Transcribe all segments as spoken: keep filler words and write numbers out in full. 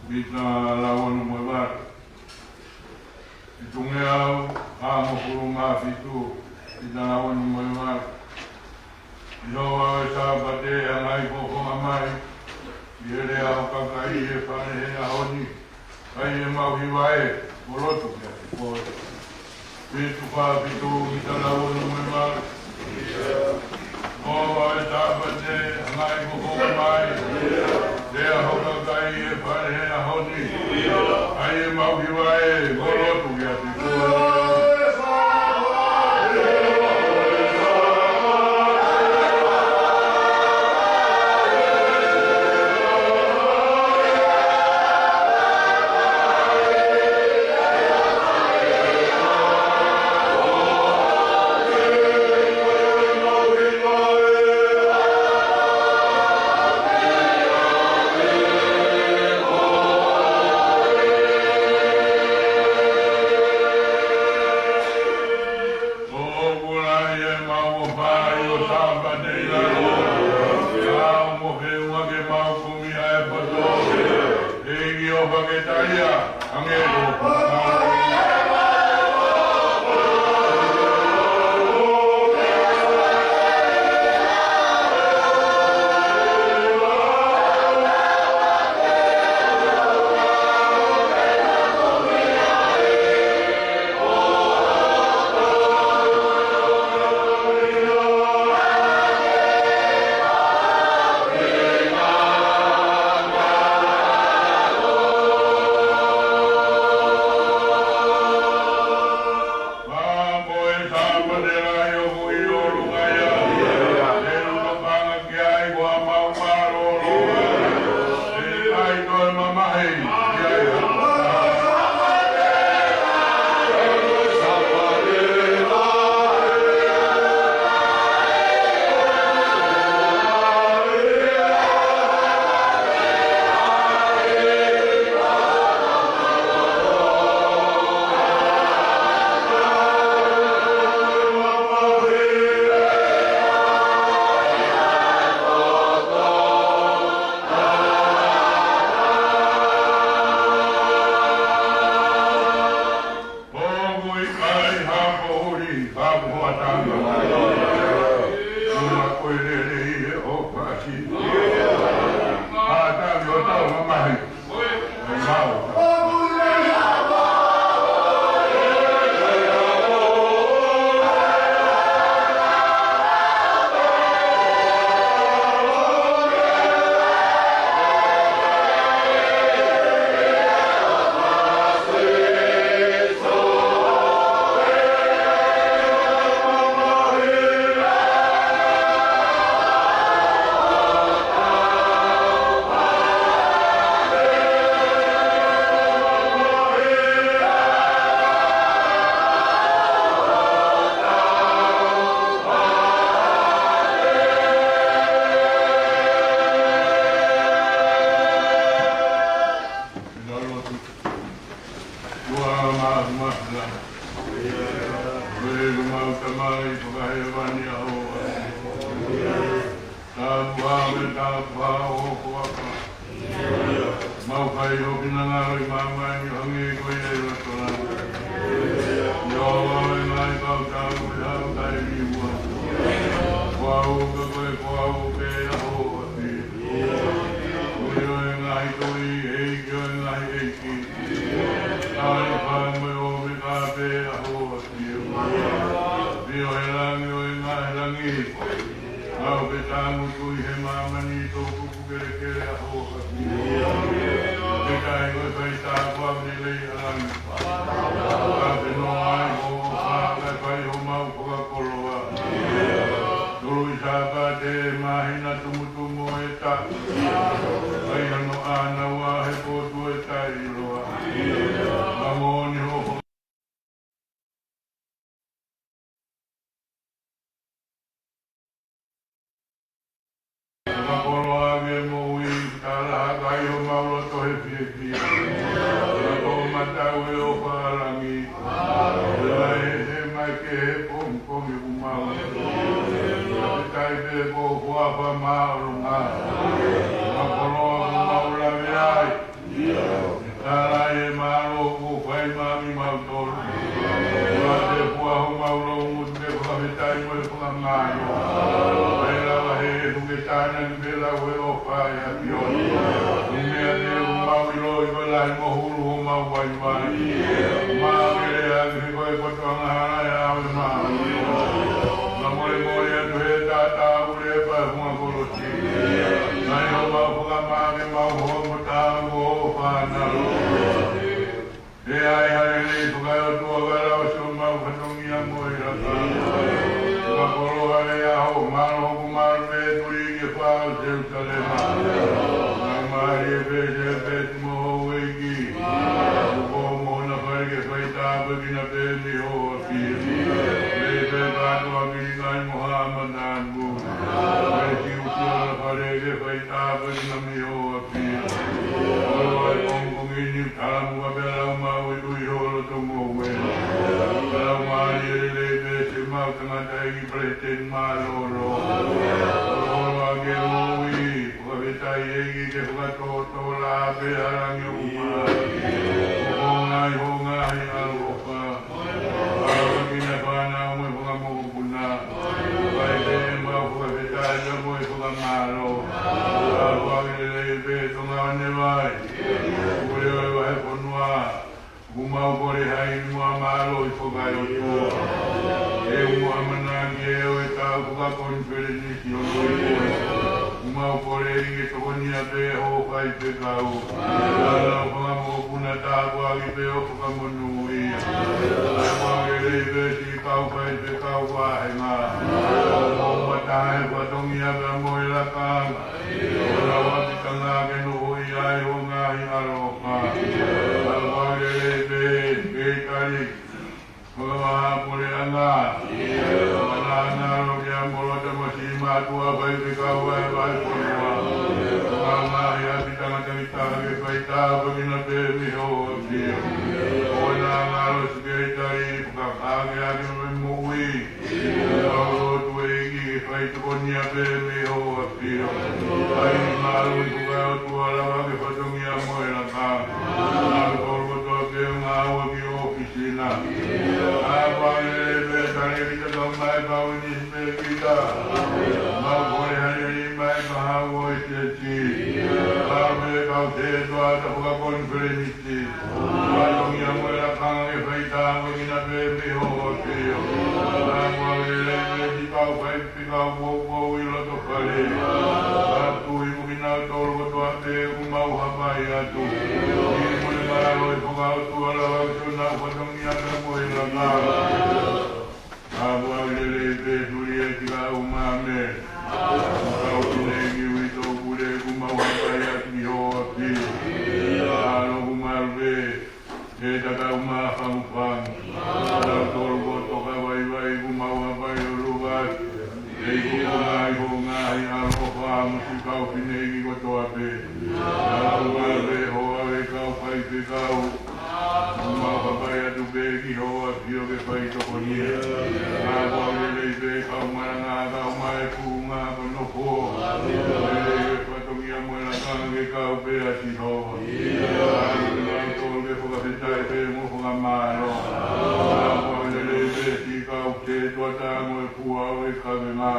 Mita lauanu mo e valu. Fitungeau hongofulu mā fitu, mita lauanu mo e valu. ʻIo, ʻa e Sāpate, hanga ʻi ho fofonga mai ʻi he lea ʻo e kakai ʻi he fale he ʻaho ni. Fai ʻemau hiva ē, mo lotu kiate koe. Fitu fā fitu, mita lauanu mo e valu. ʻIo, ʻa e Sāpate, hanga ʻi ho fofonga mai, lea ho kakai ʻi he fale he ʻaho ni. Fai ʻemau hiva ē, mo lotu kiate koe. ʻOku lahi ʻemau ʻofa ʻi he Sāpate ʻi lalo. Ka ʻoku mau feʻunga ke mau kumi ʻa e poto. ʻEiki, ʻofa ke talia ange ʻofa. Pea ko e Sāpate lahi ʻoku ʻi ʻolunga ia, ʻe luno panga ki ai ko ʻemau mālōlō. ʻE ʻi ai toe mamahi, ʻi ai ha ʻOku ʻikai ha poʻuli, ka ko e tanga. Tuna ko e lelei ʻo e ʻofa ʻa e ʻEiki. Mātaki ʻo tau mamahi. Mau. Ua ma ma la. Ko e mau Tamai, ko e hēvani ʻa ho ʻAlo. Tāpuhā mo e tāpuhā ʻo ho huafa. Mau fai ho finangalo ʻi māmani ʻo hangē ko ia ʻi loto langi. ʻIo, ʻa e ngaahi kautau ʻe haʻu taimi ua. Ko au ka ko e ko au pē ʻa ho ʻAfio. Ko e ʻo e ngaahi tui, ʻEiki ʻo e ngaahi ʻeiki. Talifa mo e ʻOmeka pē ʻa ho ʻAfio. ʻAfio he langi ʻo e ngaahi langi. Mau pē tangutu ʻi he māmani, toʻukupu kelekele ʻa ho ʻAfio. Pea ʻikai ko e fai tāpuaki lelei ʻa langi. Ka pē noa ai ho ʻofa, kae fai homau fakakoloa. Tolu ʻi Sāpate, māhina, tumutumu ʻo e taʻu. Fai hono ʻānaua he potu ʻo e taʻeʻiloa. Ka moʻoni ho fakakoloa ke moʻui, talaʻi homau loto he fiefia. Ka ko e matau ʻo e ʻofa ʻa langi. Mai ke he pongipongi ʻoku mau. Ka pē tai pē ko ho huafa māʻolunga. Fakakoloa ʻoku mau lave ai. Mo hulu homau vaivai. Maʻu ke lea ʻaki he koe kotoa ngahara e ʻave maʻu. Naʻa mole mole atu he tātāule pea hunga kolosi. Naʻe ʻi homau fakamaʻa ke mau hoa mo tānaki ho fānau. ʻE ʻi ai ha lelei fakaeʻotua ka lava siʻomau fatongia mo e lakanga. Ka koloa e ʻaho, mālō hoku malu pē tuli ke fā ʻo Selusalema. Ngaahi mālie pē Siasipeti mo houʻeiki. Uko mo hona fale ke fai tāpuekina pē mei ho ʻafio. Lelei pē kātoa Kilikai mo Haʻa Matāpule. Pea siʻi uki hona fale ke fai tāpuekina mei ho ʻafio. Koloa e pongipongi ni, talamuʻa pea lau maʻu ʻi he ʻuhi ho loto ngoue. Pea lau mālie lelei pē siʻemau tangataʻeiki Palesiteni mālōlō. Koloa ke ui, fakafetaʻi ʻEiki ke fakatōtō lahi pē ʻa langi ʻoku maʻa. Ko ho ngaahi, ho ngaahi ʻaloʻofa. Fakafetaʻi ki he fānau mo e fanga mokopuna. Fai pē ʻemau fakafetaʻi mo e fakamālō. Tāpuaki lelei pē Tonga ʻo ne vai. Pule ʻo e vahefonua. ʻOku mau kole ha ivi mo ha mālohi fakaeʻotua. ʻE ʻoua ʻamanaki ʻe ʻo e tau fakakonifelenisi ʻo noi koe. ʻOku mau kole ʻEiki ke tokonia pē ho faifekau. Ka lau fanga mokopuna tāpuaki pē ʻo fakamonūʻia. Tāpuaki lelei pē siʻi kau faifekau vāhenga. ʻOku mau matahe fatongia pea mo e lakanga. ʻO lau ʻapitanga ke nofoʻia ai ho ngaahi ʻaloʻofa. Tāpuaki lelei pē, kei tali. Fakavaha puleʻanga. Mananga loki a molo tamasiʻi mātuʻa faifekau ʻa e vahefonua. Ngaahi ʻapitanga takitaha ke fai tāpuekina pē mei ho ʻafio. ʻO nanga losi kei tali, fakakakeake mo e moʻui. Kau lotu ʻEiki ke fai tokonia pē mei ho ʻafio. Fai mālohi fakaeʻotua lava ke fatongia mo e lakanga. Naʻa ke kolo kotoa pē ngāue ki ʻōfisi na. Tāpuaki lelei pē talēkita kau mai pau ni pē kita. Mau kole ha lelei mai ka hau ʻo e siasi. Kau pē kau sētuata fakakonifelenisi. Fatongia mo e lakanga ke fai tāpuekina pē mei ho ʻafio. Tāpuaki lelei pē siʻi kau faifekau poupou ʻi loto fale. Ka tui mo kinautolu kotoa pē ʻoku mau hapai atu. ʻI mo e mālohi fakaeʻotua lava ke siʻonau fatongia pea mo e lakanga. Tāpuaki lelei pē Sulieti kae ʻumaʻā Mele. Kau fineʻeiki uitou pule ʻoku mau hapai atu ki ho ʻafio. Mālō ʻoku malu pē, ʻe tatau mo Fangufangu. Kinautolu kotoa ka vaivai ʻoku mau hapai ʻo Luvasi. ʻEiki ko ho ngaahi, ho ngaahi ʻaloʻofa mo siʻi kau fineʻeiki kotoa pē. Mālō ʻoku malu pē hoa ʻo e kau faifekau. ʻOku mau hapai atu pē ki ho ʻafio ke fai tokonia. Tāpuaki lelei pē kau malanga kau mai kuonga ko nofo. Lelei pē fatongia mo e lakanga ke kau pē ʻa Sihova. Mālō kinautolu ke fakafetaʻi pē mo fakamālō. Tāpuaki lelei pē siʻi kau sētuata mo e fua ʻo e kavenga.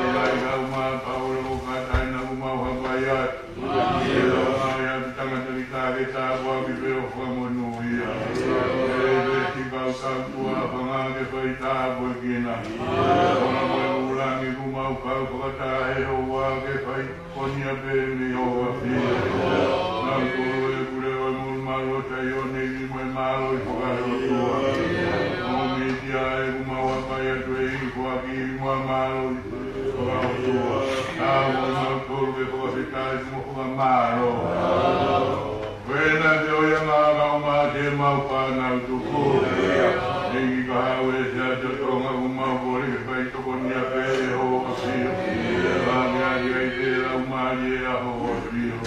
Lelei kau mai pau loko kātaina ʻoku mau hapai atu. Ke lau mai ʻapitanga takitaha ke tāpuaki pē ʻo fakamonūʻia. Lelei pē siʻi kau tautua fanga ke fai tāpuekina. Kona mo e ʻū langi ʻoku mau kau fakataha he houa ke fai tokonia pē mei ho ʻafio. Kinautolu ʻe pule ʻo e molumalu ʻo Saione ʻi mo e mālohi fakaeʻotua. Mo e mītia ʻoku mau hapai atu ʻEiki, foaki ʻi mo e mālohi fakaeʻotua. Tāpuaki kinautolu ke fakafetaʻi mo fakamālō. Ko ena te o ia ngā kau mā te mau fānau tuku. ʻEiki ka hau e Siasi ʻo Tonga ʻoku mau kole ke fai tokonia pē ʻe ho ʻafio. Ka ke ʻai ai pē lau mālie ʻa ho ʻafio.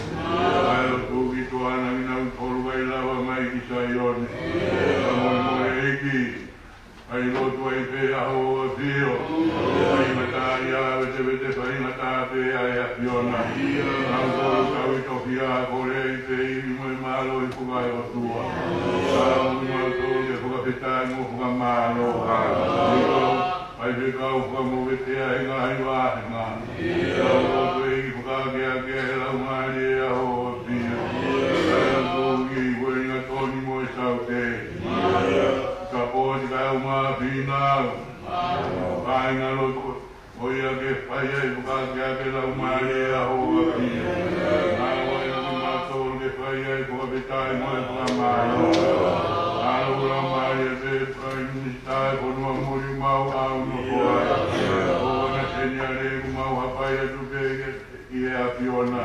ʻAi ʻo tuki toana kinautolu kae lava mai ki Saione. Ka molemole ʻEiki. ʻAi lotu ai pē ʻa ho ʻafio. Faingataʻaʻia, vetevete faingataʻa pē ʻa e ʻAfiona. Kinautolu tauhi tofiʻa, kole ai pē ivi mo e mālohi fakaeʻotua. Kau kinautolu ke fakafetaʻi mo fakamālō. Faifekau fakamovetea he ngaahi vāhenga. Kinautolu ʻEiki fakaakeake e lau mālie ʻa ho ʻafio. Kinautolu ʻIo, fakafetaʻi mo e fakamālō. ʻAlu ʻa e Laumālie pē Praime Minisitā ʻo e fonua muli ʻoku mau ʻalu nofo ai. ʻOua naʻa seniale, ʻoku mau hapai atu pē ki he ʻAfiona.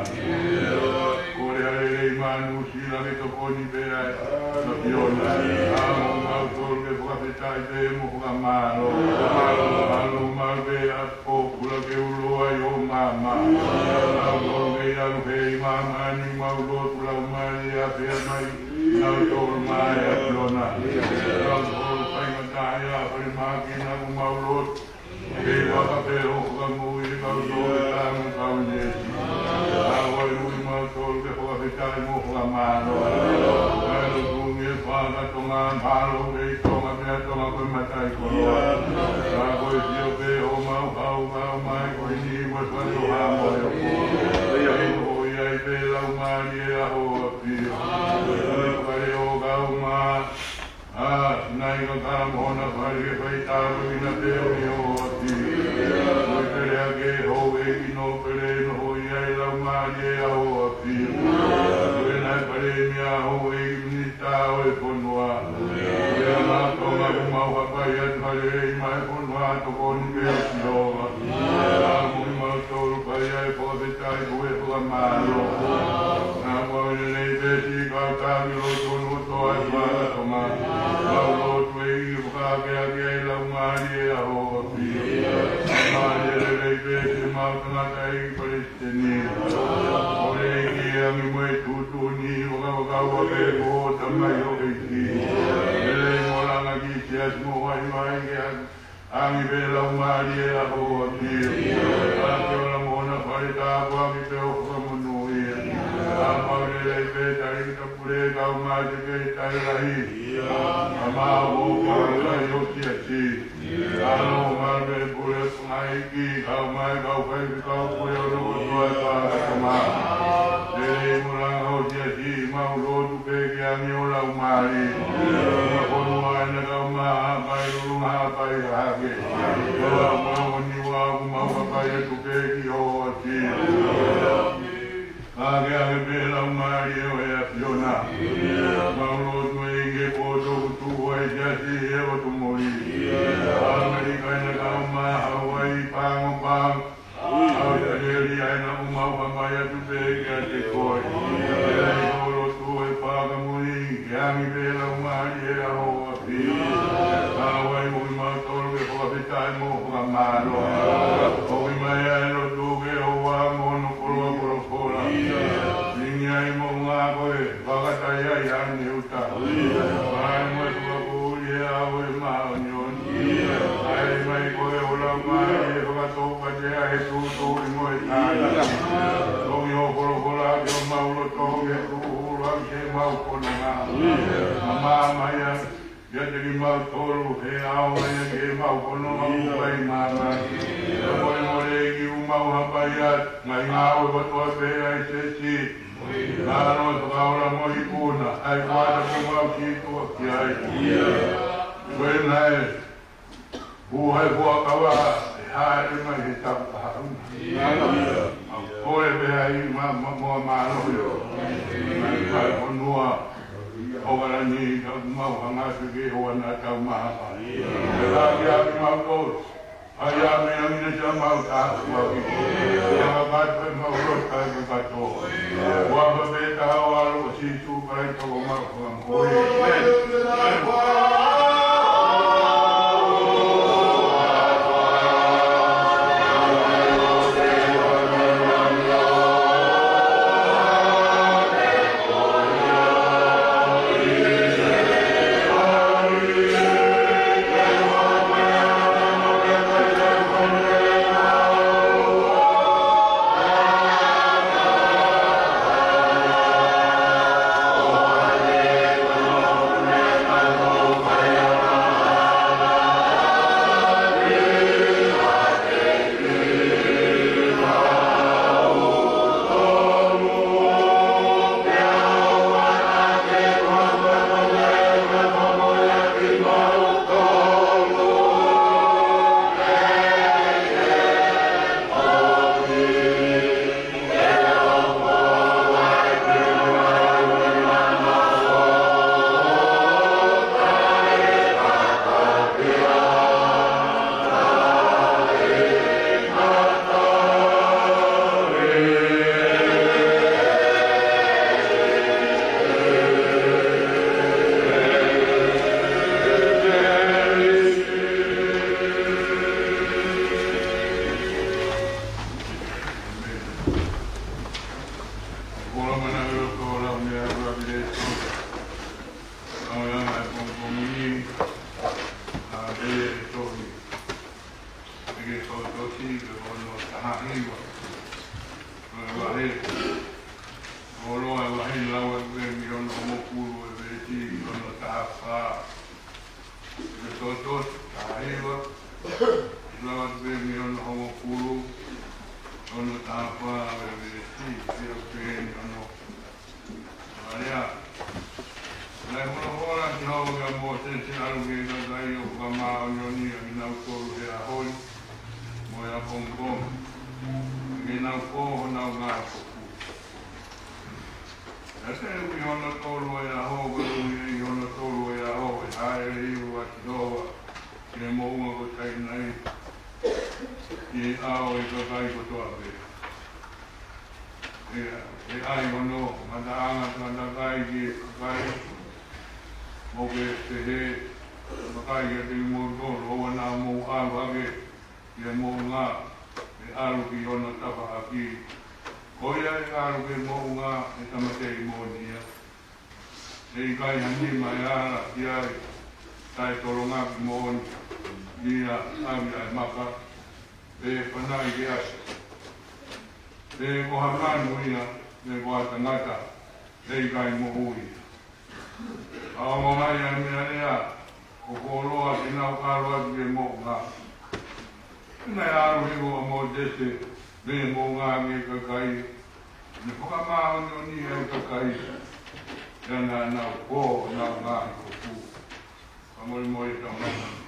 Kole ʻa e lelei maʻa Nuʻusila ke tokoni pē ai ʻa e ʻAfiona. ʻAmu mautolu ke fakafetaʻi pē mo fakamālō. ʻAlu maʻu pē ʻa e pōpula ke ulo ai ʻo māmā. Mautolu ke ʻi ʻalu he ʻi māmani, mau lotu Laumālie ʻafea mai mautolu maʻa e ʻAfiona. Mautolu faingataʻaʻia ʻa e fale mākina ʻoku mau lotu. Ke vaka pē ʻo fakamoʻui e kau tō e tama kau nesi. ʻAlu ai ʻo ui mautolu ke fakafetaʻi mo fakamālō. Kae lotu nge faka Tonga, mālō kei Tonga pea Tonga ko e mataʻikoloa. Ka ko e sio pē ʻo mau hau kau mai ko eni mo e fale ʻo Haʻamoheofo. Kei nofoʻi ai pē Laumālie ʻa Hoʻo ʻAfio. Ko e fale ʻo kau mai ʻa Sinai Kaka mo hona fale ke fai tāpuekina pē ʻe Hoʻo ʻAfio. Ko e pele ake houʻeiki Nōpele, nofoʻi ai Laumālie ʻa Hoʻo ʻAfio. Ko e ngaahi palēmia, houʻeiki minisitā ʻo e fonua. Ko e anga Tonga ʻoku mau hapai atu ha lelei maʻa e fonua, tokoni pē Sihova. ʻAmu mautolu fai ai e fakafetaʻi mo e fakamālō. Naʻa mau lelei pē siʻi kau taki lotu ʻo e faka Tonga. Mau lotu ʻEiki ke fakaakeake ai Laumālie ʻa Hoʻo ʻAfio. Laumālie lelei pē siʻemau tangataʻeiki Palesiteni. ʻOku lelei ki he angi mo e tuʻutuʻuni, vakavakau ʻa e pē ko e tamai ʻo e ʻEiki. Lelei mo langa ki he siasi mo e vaivai ke angi pē Laumālie ʻa Hoʻo ʻAfio. ʻAfio ʻa e ʻAfiona mo hona fale, tāpuaki pē ʻo fakamonūʻia. ʻAmu lelei pē talēkita pule, kau mai Sekelitali Lahi. ʻA mau ʻo kau mai ʻo siasi. ʻAlu maʻu pē pule fakaʻeiki, kau mai kau faifekau pule ʻo e faka Tonga. Lelei mo langa ʻo siasi, mau lotu pē ke angi ʻo Laumālie. Mo e fonua ʻa e kau mai Haʻapai, Lulunga Haʻapai hake. Ko e ʻaho ni ʻoku mau hapai atu pē ki Hoʻo ʻAfio. Kae ʻoange pē Laumālie ʻo e ʻAfiona. Mau lotu ʻEiki ki he poto ʻoku tuʻu ai e siasi ʻi he ʻotu muli. ʻAmelika ʻa e kau mai Hauaiʻi, Pango, Pango. ʻAositelēlia, ʻa ia ʻoku mau hapai atu pē kiate koe. Lelei hoʻo lotu ʻe Fakamoʻui, ke angi pē Laumālie ʻa Hoʻo ʻAfio. Haʻu ai ʻo ui mautolu ke fakafetaʻi mo fakamālō. ʻOku ui mai ʻa e lotu ke ʻoua mo hono koloa folofola. Lingi ai moʻunga ko e fakataha ai ʻa e ʻuta. Mai mo e fakapuli ʻa e ʻOtua Māʻoniʻoni. ʻAi mai ko e ʻOtua Māʻoniʻoni, fakatōpate ʻa e tuʻutuʻuni mo e tānaki. Toki ʻo folofola ki homau loto ke tuʻutuʻuni ke mau fononga. Mamahi mai ʻa ia kiate kimautolu he ʻaho ni ke mau fononga mo fai māmani. Kae molemole ʻEiki ʻoku mau hapai atu, ngaahi ngāue kotoa pē ʻa e siasi. Naʻa nau fakaola mo ikuna, ʻa e kuata ke mau sītuʻa ki ai. Ko e ngaahi ʻū hai fuakava, ʻe hāʻele mai he tapu kahaʻu. Mau kole pē ai ma, ma, mo mālō ʻi he fonua ʻo ʻAokalani, ka mau hanga atu ke ʻoua naʻa tau maha. Pea ke ʻaki mau kole. ʻAi ʻa e meʻa ni ke mau tāpuaki. Ia ka kata pē mau lotu kae kakato. Ua ka pē tau ʻalu ʻa Sīsū Kalaisi ko homau Fakamoʻui. ʻĒmeni. Te te ʻalu ki he kakai ʻo fakamāʻoniʻoniʻi ʻa kinautolu he ʻaho ni mo e ʻapongipongi, ke nau kō honau ngaahi kofu. Pea te u ʻi honotolu he ʻaho, pea te u ʻi honotolu he ʻaho, ʻe hāʻele ʻa Sihova ki he moʻunga ko Sainai, ki he ʻao ʻo e kakai kotoa pē. ʻE, ʻe ʻai hono ngataʻanga takatakai ki he kakai, mo ke pehē, Vakai kiate kimoutolu, ʻoua naʻa mou ʻalu hake ki he moʻunga, ʻe ʻalu ki hono tafaʻaki. Ko ia ʻe ʻalu ki he moʻunga, ʻe tāmateʻi moʻoni ia. ʻE ʻikai ha nima ʻe ala ki ai, taʻetolongaki moʻoni, ʻi he ʻavi ʻa e maka, pe fanaʻi ke ʻasi. Pe ko ha manu ia, pe ko ha tangata, ʻe ʻikai moʻui ia. ʻA ʻomi mai ʻa e meʻalea, ʻo fuoloa ke nau ʻalu atu ki he moʻunga. Naʻe ʻalu hifo ʻa Mōsese mei he moʻunga ki he kakai, ʻo ne fakamāʻoniʻoniʻi ʻa e kakai, pea naʻa nau kō honau ngaahi kofu. Fakamolemole, tau maʻu.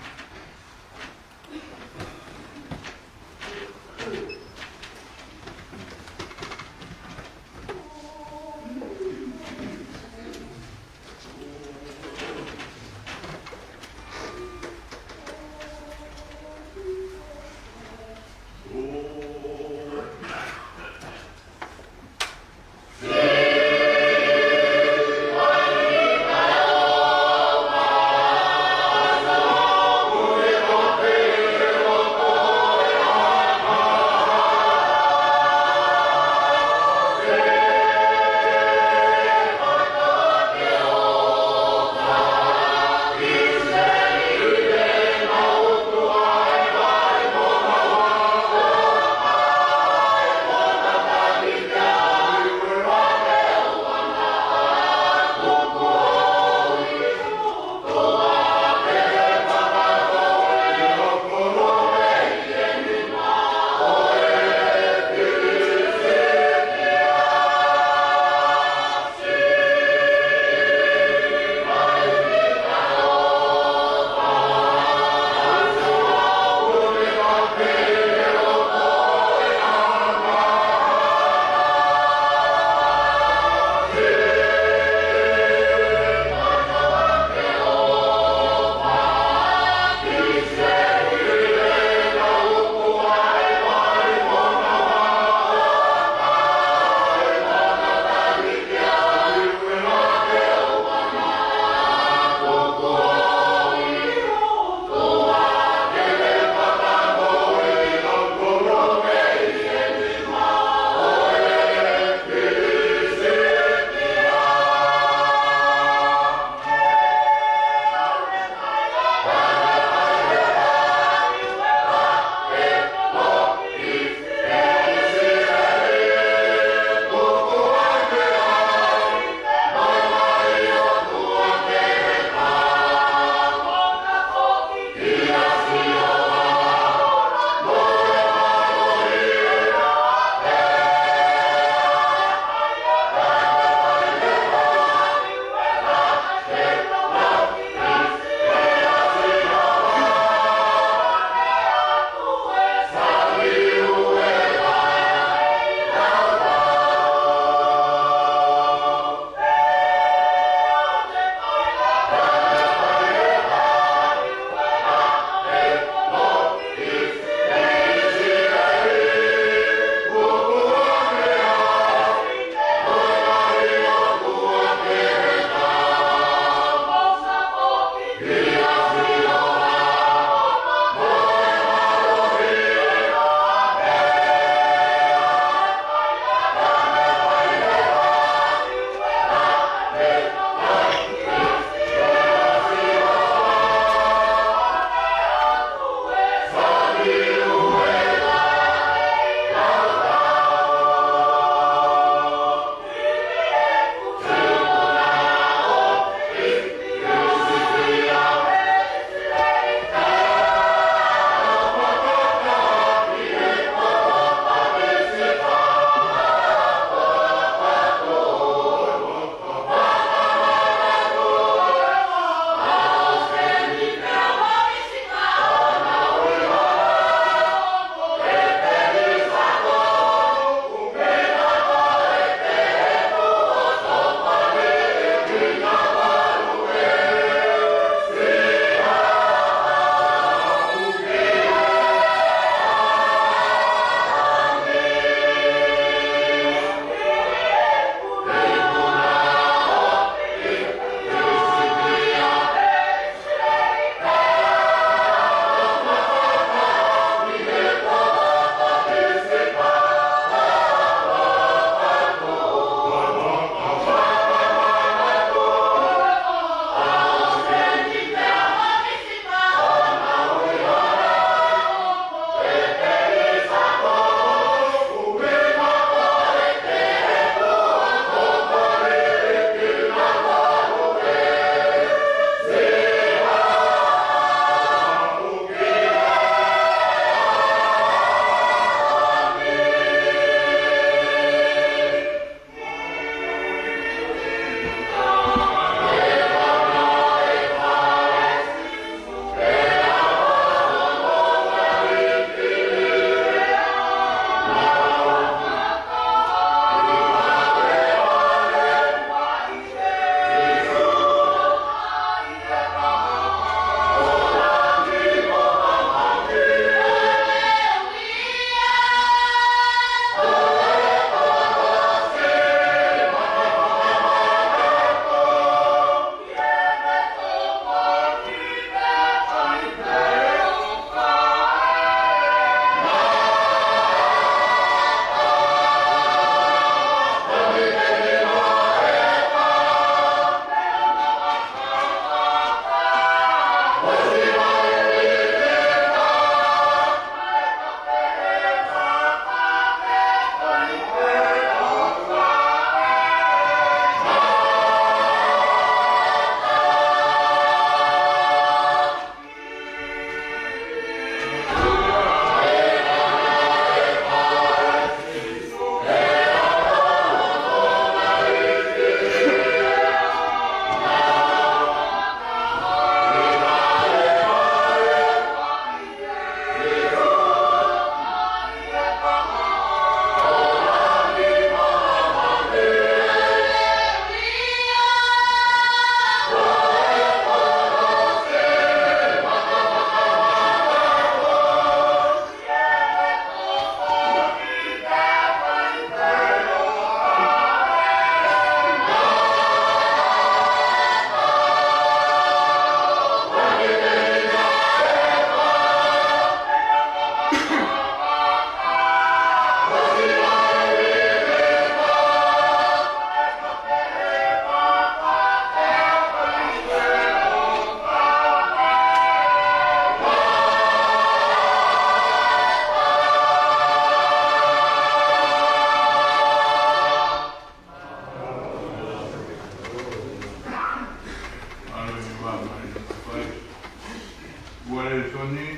Lēsoni,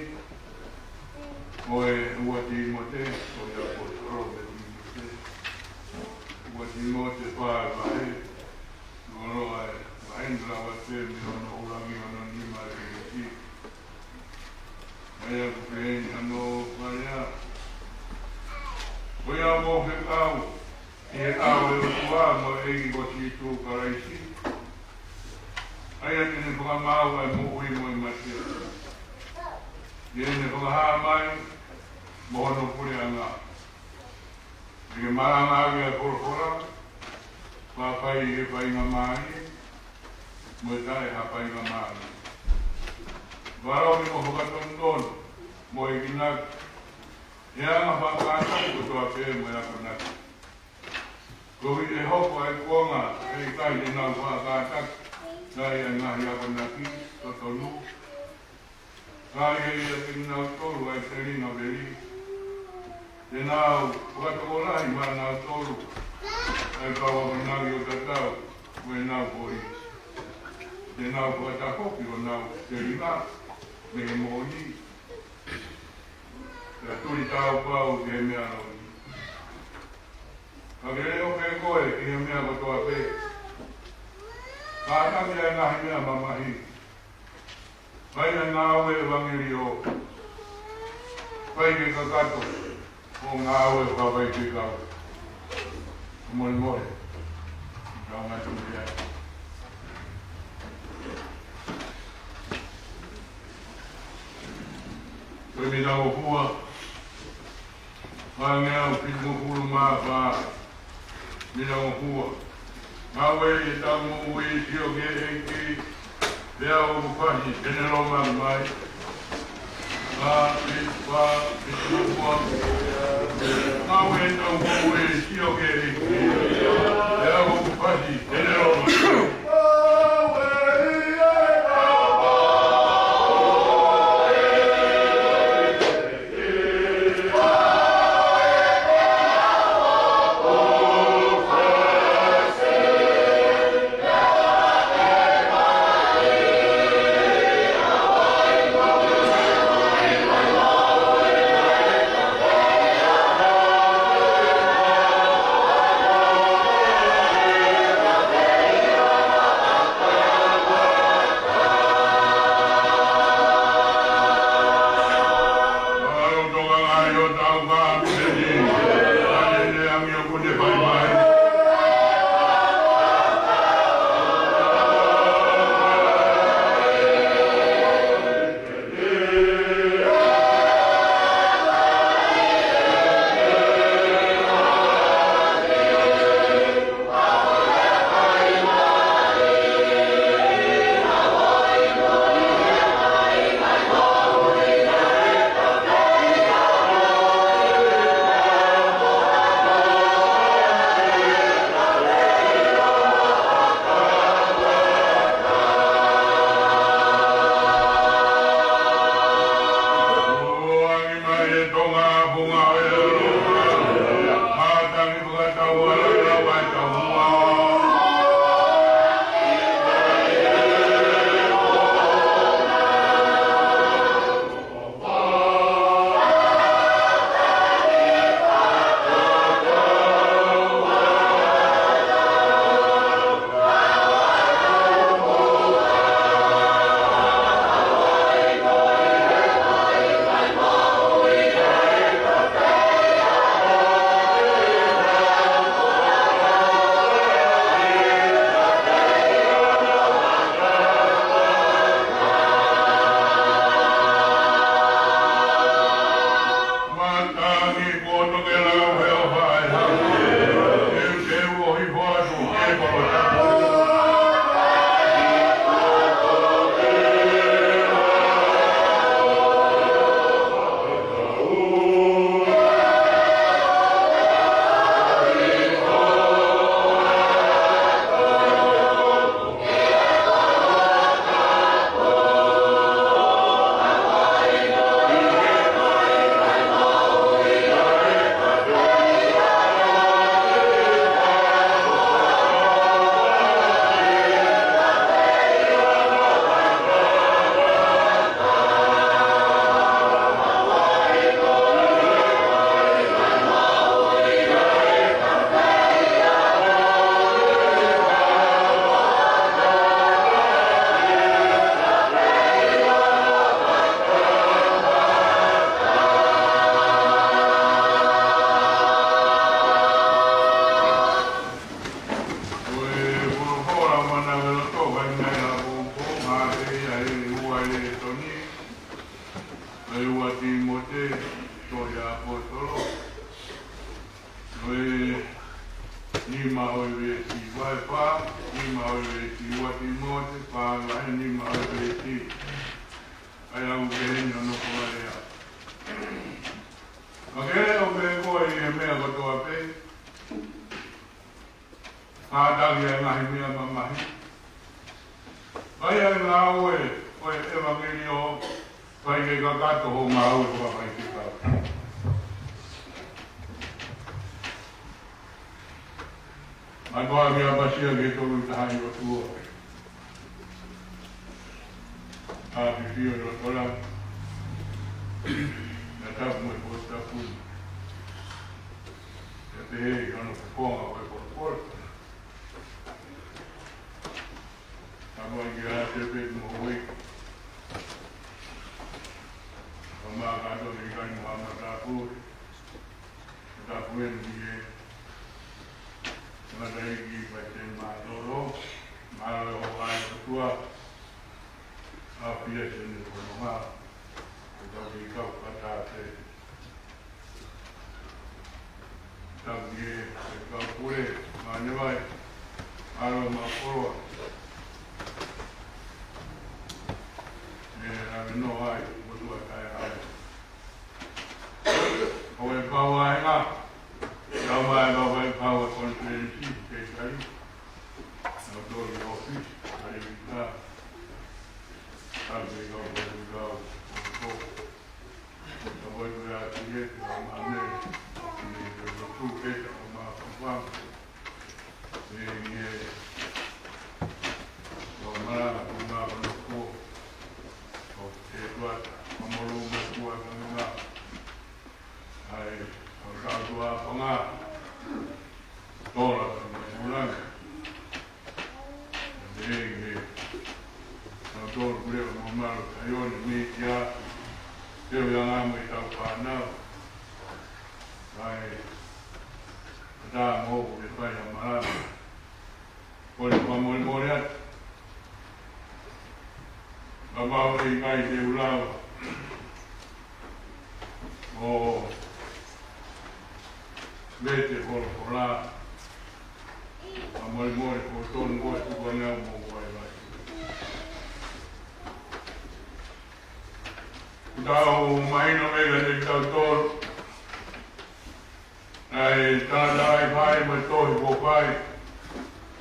ko e ua Tīmote, ko e ʻaposetolo ko Tīmote. Ua Tīmote fā vahe, ʻoku lau ʻa e vahe ni, lau atu mei hono ʻuluaki ki hono nima ʻi he veesi. ʻA ia ʻoku pehē ni hono fakalea: Ko ia ʻoku fekau ʻi he ʻao ʻo e ʻOtua mo e ʻEiki ko Sīsū Kalaisi, ʻa ia te ne fakamaau ʻa e moʻui mo e mate, ʻi heʻene fakahā mai mo hono puleʻanga, ke ke malangaʻaki ʻa e folofola, pea fai ʻi he faingamālie mo e taʻe ha faingamālie, valoki mo fakatonutonu mo enginaki ʻi he anga fakakātaki kotoa pē mo e akonaki. Koeʻuhi ʻe hoko ʻa e kuonga ʻe ʻikai te nau faʻa kātaki ai ʻa e ngaahi akonaki totonu, ka ʻe ʻiate kinautolu ʻa e telinga veli. Te nau fakatokolahi maʻanautolu ʻa e kau akonaki ʻo tatau mo ʻenau holi. Te nau fakatafoki honau telinga mei he moʻoni, pea tuli tāupau ki he meʻa loi. Ka ke leʻo pē koe ʻi he meʻa kotoa pē, kātaki ʻa e ngaahi meʻa mamahi, fai ʻa e ngāue ʻevangeliō, fai ke kakato hoʻo ngāue fakafaifekau. Molemole, tau ngāue atu ai. Ko e minangofua, fāngeau fitungofulu mā fā, minangofua. Ngāue ʻi heʻetau moʻui, sio ki he ʻEiki, pea ʻoku fasi, te ne lōmaki mai. Fā, fitu, fā, fitungofua. Ngāue ʻi heʻetau moʻui, sio ki he ʻEiki, pea ʻoku fasi, te ne lōmaki mai. Mai la popo, mate ia he ua lēsoni, he ua Tīmote, tohi ʻa e ʻaposetolo. Ko e nima ʻo e veesi, vahe fā, nima ʻo e veesi, ua Tīmote, fā vahe nima ʻo e veesi. ʻAi au ke heni hono ko ea. Ka ke leʻo pē koe ʻi he meʻa kotoa pē. Kātaki ʻa e ngaahi meʻa mamahi. Fai ʻa e ngāue ʻo e ʻevangeliō, ʻikai ke kakato hoʻo ngāue fakafaifekau. Mātuʻa ke ʻapasia ki he Tolu Tahaʻi ʻOtua. ʻAfio ʻi loto langi. Naʻa tau mo e potu tapu ni. ʻIo pehē ʻi hono fofonga ʻo e potopoto. Tapu ange ki he ʻAfio pē mo e uike. Ka mā kātoa ke kai mo ha matāpule. Tapu eni ki he tangataʻeiki Paiteni Mālōlō, mālō e hoʻo ʻai ʻOtua, ʻafio ʻi heʻene fononga, ko e tau kei kau fakataha pē. Tapu ki he kau pule, Manevai, mālō e maʻu koloa. Mei he lave noa ai, ʻOtua taʻehaʻu. Ko e pau ai ngā, kau mai kau mai pau e konifelenisi, ke kai. Nau tō ʻi ʻōfisi, ʻa e visa. Kau ke kau ke kau, ko, ko. Ka ko e kau ʻa e kau mā me, ni ke kau tū ke kau mā kau pau. Ke ni e, kau mā kau mā kau nō ko. Ko e tuata, kau mōlō mō kua kau mā. ʻAi, ʻo kau tua panga. Tola ka mai mulanga. Ē, ē. Kau tolu kule o mamalo kai o ni mei kia. Teu ia ngā mai tau whānau. ʻAi, ata mo ko ke whai a malanga. Ko le pa mole mole atu. Ka mau ʻikai te u lava ʻo vete folofola. Ka mole mole ko tonu ko e tuku ane au mo ko ai vai. Tau mahino mei he tau tolu. ʻAi, tangata ʻai fai mo e tohi kuo fai ʻe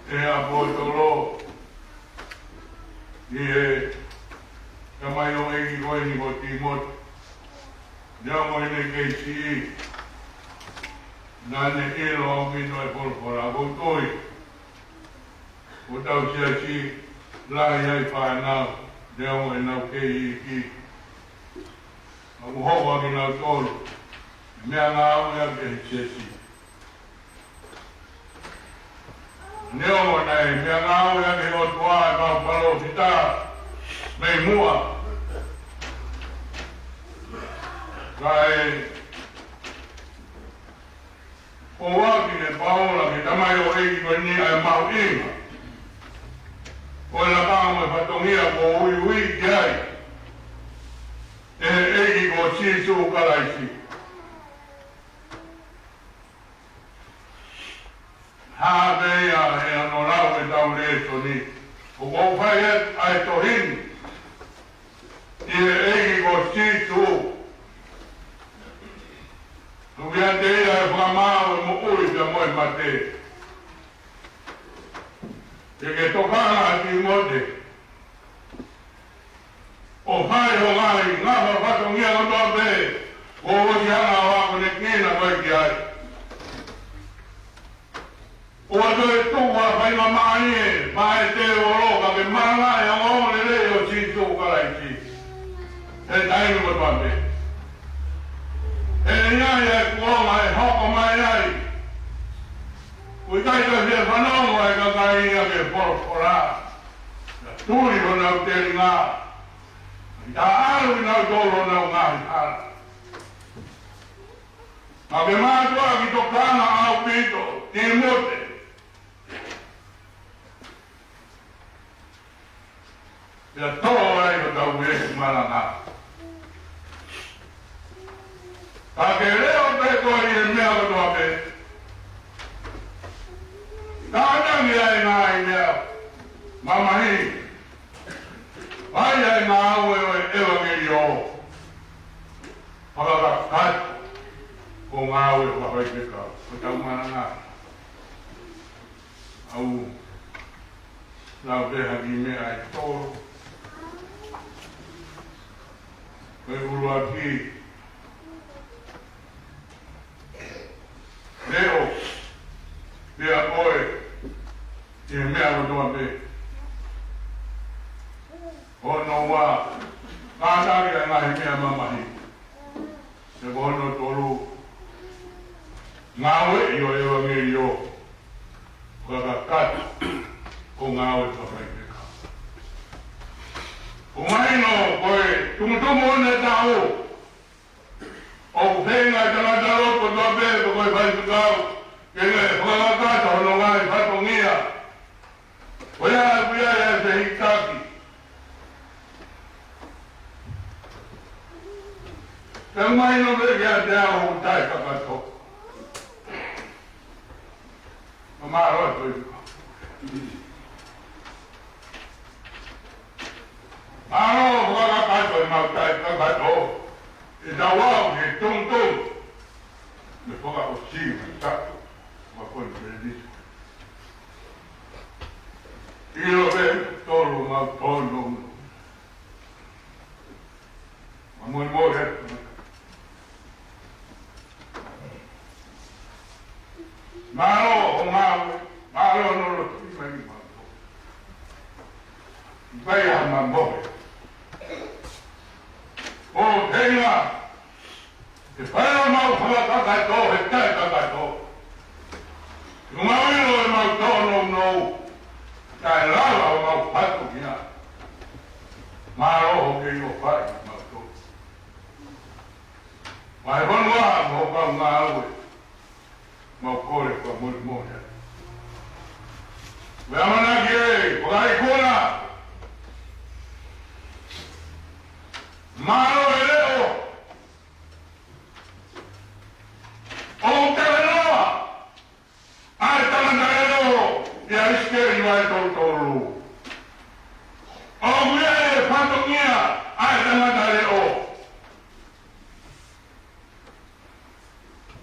he ʻaposetolo ki he tamaioʻeiki ko eni ko Tīmote. Neongo ʻene kei siʻi, naʻa ne ʻilo ʻaupito e folofola. ʻOku ou tui ko hotau siasi lahi ai fānau, neongo ʻenau kei iiki, ka ʻoku hoko ʻa kinautolu ʻa e meʻangāue ʻa e siasi. Neongo naʻe meʻangāue ʻa e ʻOtua ʻa e kau palōfita mei muʻa, kae ʻoua ke ne paola ke tamaioʻeiki ko eni ʻa e mahuʻinga ʻo e lakanga mo e fatongia kuo uiuiʻi ki ai ʻe he ʻEiki ko Sīsū Kalaisi. Hā pē ia ʻe hono lau ʻetau lēsoni, ʻoku ou fai atu ʻa e tohi ni ʻi he ʻEiki ko Sīsū. Tuku kiate ia ʻa e fakamaau ʻo e moʻui pea mo e mate. Ke ke tokanga ʻa Tīmote ʻo fai hoʻo ngaahi ngafa fatongia kotoa pē kuo ʻosi hanga ʻo akonekina koe ki ai. ʻOua toe tuku ha faingamālie maʻa e tēvolo ka ke malangaʻi ʻa e ongoongolelei ʻo Sīsū Kalaisi he taimi kotoa pē. He ʻi ai ʻa e kuonga ʻe hoko mai ai ʻoku ʻikai toe fie fanongo ʻa e kakai ia ki he folofola. Naʻa tuli honau telinga, ʻi he taʻalu kinautolu honau ngaahi hala. Ka ke mātuʻaki tokanga ʻaupito, Tīmote. ʻIo, tō ai hotau veesi malanga. Ka ke leʻo pē koe ʻi he meʻa kotoa pē. Tānaki ai ngaahi meʻa mamahi. Fai ai ngāue ʻo e ʻevangeliō. Fakakakato ho ngāue fakafaifekau. Ko ʻetau malanga. ʻOku ou lau pē ha kiʻi meʻa ʻe tolu. Ko e ʻuluaki, leʻo pē koe ʻi he meʻa kotoa pē. Hono ua, kātaki ʻa e ngaahi meʻa mamahi. Pea ko hono tolu, ngāueʻi ho ʻevangeliō. Fakakakato ho ngāue fakafaifekau. ʻOku mahino ko e tumutumu ʻo ʻene taʻu. ʻOku feinga e tangata lotu kotoa pē pe ko e faifekau ke ne fakakakato hono ngaahi fatongia. Ko ia ʻoku ʻi ai e fehikitaki. Pea ʻoku mahino pē kiate au ʻoku taʻekakato. Mālō ʻaupito. Mālō, fakakakato ʻemau taʻekakato. ʻE tau aʻu ki he tumutumu. Mei he fakaʻosi ʻo e taʻu. Mo e konifelenisi. ʻIlo pē tolu mau tonu. Mo e mohe. Mālō hoʻo ngāue, mālō hono lotu mai mautolu. Vai ʻa e mohe. ʻOku feinga ke fai ʻemau fakakakato he taʻekakato. ʻOku mau ʻilo ʻemau tōnounou, taʻelava homau fatongia. Mālō hoʻo kei ʻofa ʻiate kimautolu. Mo e fonua mo e kau ngāue, mau kole fakamolemole. Mo e ʻamanaki ē, fakaikuna. Mālō e leʻo. ʻOku talanoa ʻa e tangata leʻo ʻia ʻIsikeli vahe tolu tolu. ʻOku ʻi ai e fatongia ʻa e tangata leʻo.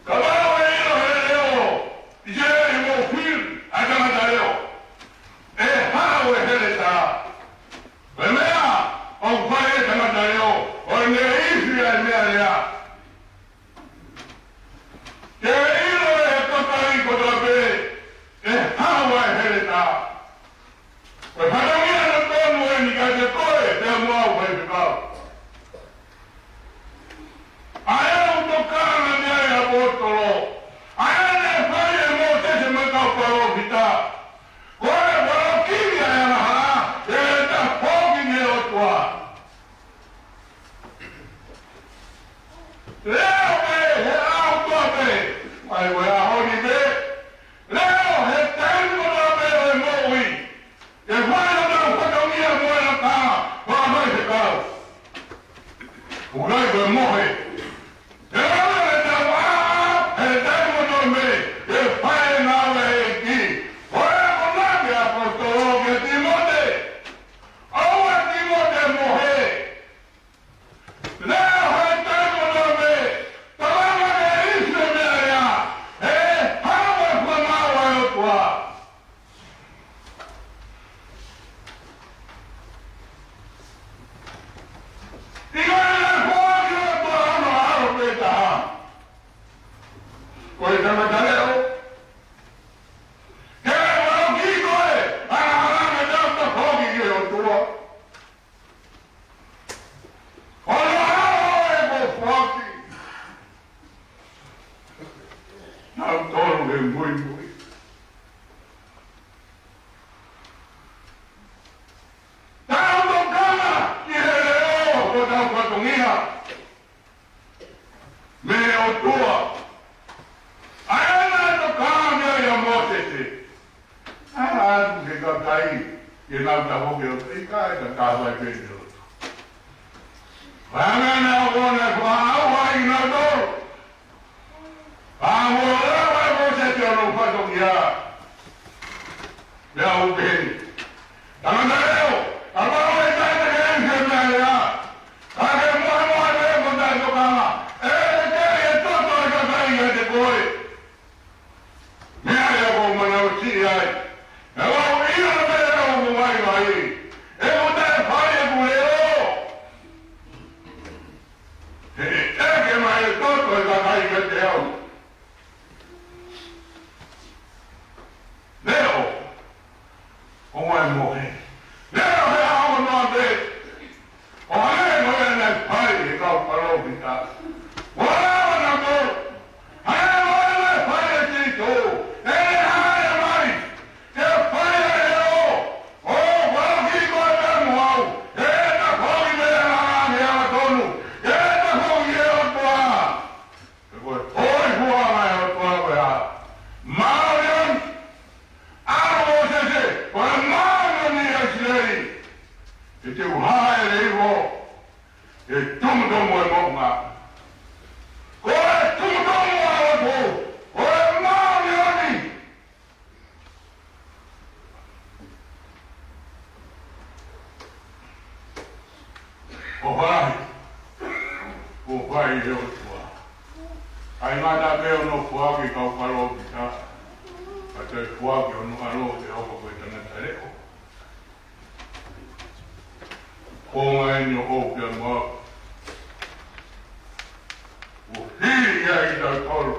Kapau ʻe ʻilo he leʻo ʻIsikeli mo fili ʻa e tangata leʻo, ʻe haʻu e heletā. Ko e meʻa ʻoku fai ʻe he tangata leʻo, ʻo ne ifi ʻa e meʻalea. Ke ʻilo ʻe he kakai kotoa pē, ʻe haʻu ʻa e heletā. Ko e fatongia totonu eni kiate koe pea mo au faifekau. ʻA ē ʻoku tokanga ki ai e ʻaposetolo. ʻA ē naʻe fai ʻe Mōsese mo e kau palōfita. Ko e valokiʻi ʻa e angahala, ʻe tafoki mei he ʻOtua. Leʻo pē he ʻaho kotoa pē, ʻa ia ko e ʻaho ni pē, leʻo he taimi kotoa pē ʻo e moʻui, ke fai hotau fatongia mo e lakanga fakafaifekau. ʻOku ʻi ai ko e mohe. He ʻoku ʻi ai e tau ʻā, he taimi kotoa pē, ke fai e ngāue ʻa e ʻEiki. Ko e konga ʻa e ʻaposetolo kia Tīmote. ʻOua ʻe Tīmote mohe. Leʻo he taimi kotoa pē, tokanga ke ifi e meʻalea, ʻe haʻu e fakamaau ʻa e ʻOtua. ʻIkai ke foaki ʻe he ʻOtua hono ʻAlo pē taha. Ko e tangata leʻo. Ke valokiʻi koe, ʻa e angahala, ke tau tafoki ki he ʻOtua. Hono ʻAlo ē kuo foaki. Naʻa tau tolu he muimui. Tau tokanga ki he leʻo ʻo hotau fatongia mei he ʻOtua. ʻA ia naʻe tokanga ki ai ʻa Mōsese. ʻA ia ʻoku ʻikai ke Tafoki ʻo ʻikai ka ka vai pē ʻi ʻOtua. Pea hangē naʻe ʻoua naʻe fakaʻauha ai kinautolu. Pea mo lava ʻe Mōsese hono fatongia. Meʻa ʻo pehē ni. Tangata leʻo, kapau ʻe ʻikai te ke ʻi he meʻa lea, ka ke mohemohe pē mo taʻetokanga, ʻe ʻikai ke ʻi ai e toto ʻo e kakai ʻiate koe. Meʻa ia ʻoku ou manavasiʻi ai. He ʻoku ou ʻilo pē ʻoku ou vaivai. ʻOku ou fai ʻeku leʻo. He ʻe ʻeke mai e toto ʻo e kakai kiate au. Leʻo. ʻO mohe. Leʻo he ʻaho noa pē. ʻO hangē ko ia naʻe fai ʻe he kau palōfita. Ua lava na ko. Hangē ko ia naʻe fai ʻe Sīsū. ʻE hāʻele mai. Ke fai ʻa e leʻo. ʻO fakaʻosi koe pea mo au. Ke tafoki mei he angahala ki he angatonu. Ke tafoki ki he ʻOtua. Ko e hōifua mai ʻa e ʻOtua ko e hā? Māʻoniʻoni. ʻAlo ʻo Mōsese, ko e māʻoniʻoni ʻa ʻIsileli. ʻE te u hāʻele hifo he tumutumu ʻo e moʻunga. Ko e tumutumu ʻa e ʻOtua, ko e māʻoniʻoni. ʻOku fai, ʻoku fai ʻe he ʻOtua. ʻIkai ngata pē ʻi hono foaki e kau palōfita, ka toe foaki hono ʻAlo ke hoko ko e tangata leʻo. Ko e ngaahi ʻo pea mo au. ʻO hili ia ʻi tautolu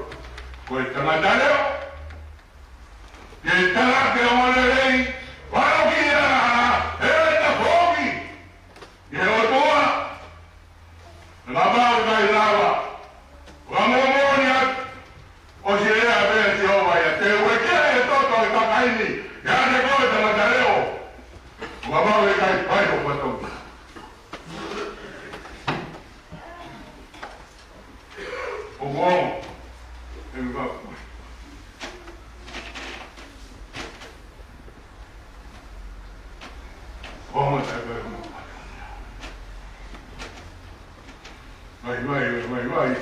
ko e tangata leʻo. Ke tala ke ongoongolelei, valoki ia, ʻe tafoki ki he ʻOtua. Naʻa mau ʻikai lava. Fakamoʻoni atu. ʻOsi lea pē ʻa Sihova ia, te u ʻeke e toto ʻo e kakai ni, ʻiate koe tangata leʻo. Naʻa mau ʻikai fai ʻo fatongia. ʻO mo, e nga. ʻO mo, e nga. Vai, vai, vai, vai.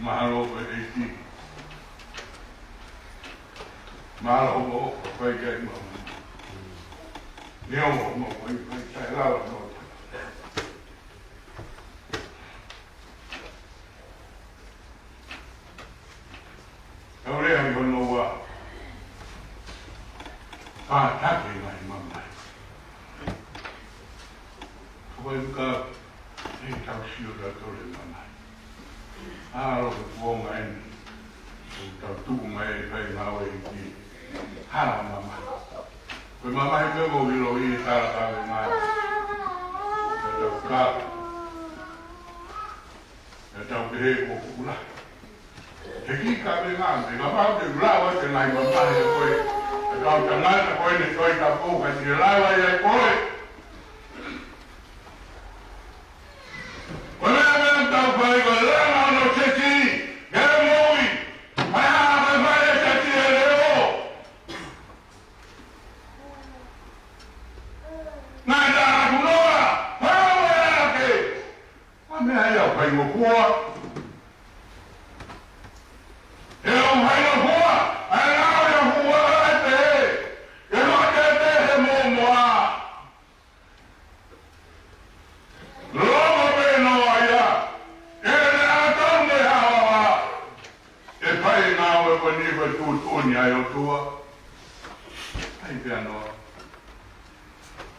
Mahalo ko e ʻEiki. Mahalo ko e fai kai mo. Neo mo fai fai kai lava mo. Tau lea ʻi hono ua. Pātake mai mamahi. Ko e uka, ʻe tau sio tautolu he mamahi. ʻAlo ke kuonga eni. Tau tuku mai e kai ngāue ʻi he hala mamahi. Ko e mamahi pē ko e ʻilo ʻi he tala kavenga. Tau ka. Naʻa tau pehē ko kula. He kiʻi kavenga, he kapau te u lava ʻo te ngai mamahi ʻa koe. He kau tangata ko eni Tohi Tapu ka te lava ia ʻe koe. Ko e meʻa meʻa tau fai ko e langa hono seti, ke moʻui. Mai ha ko e fai e seti e leʻo. Naʻe tā kunoa, pau e ake. ʻA e meʻa ia ʻoku faingofua. ʻE ʻoku faingofua, ʻa e ngāue ʻoku fua ai pē, ʻe fakateteʻi he mōmoa. Loko pē noa ia, ʻe lea tonu e haohaoa. ʻE fai e ngāue ko eni ko e tuʻutuʻuni ʻa e ʻOtua. ʻAi pea noa.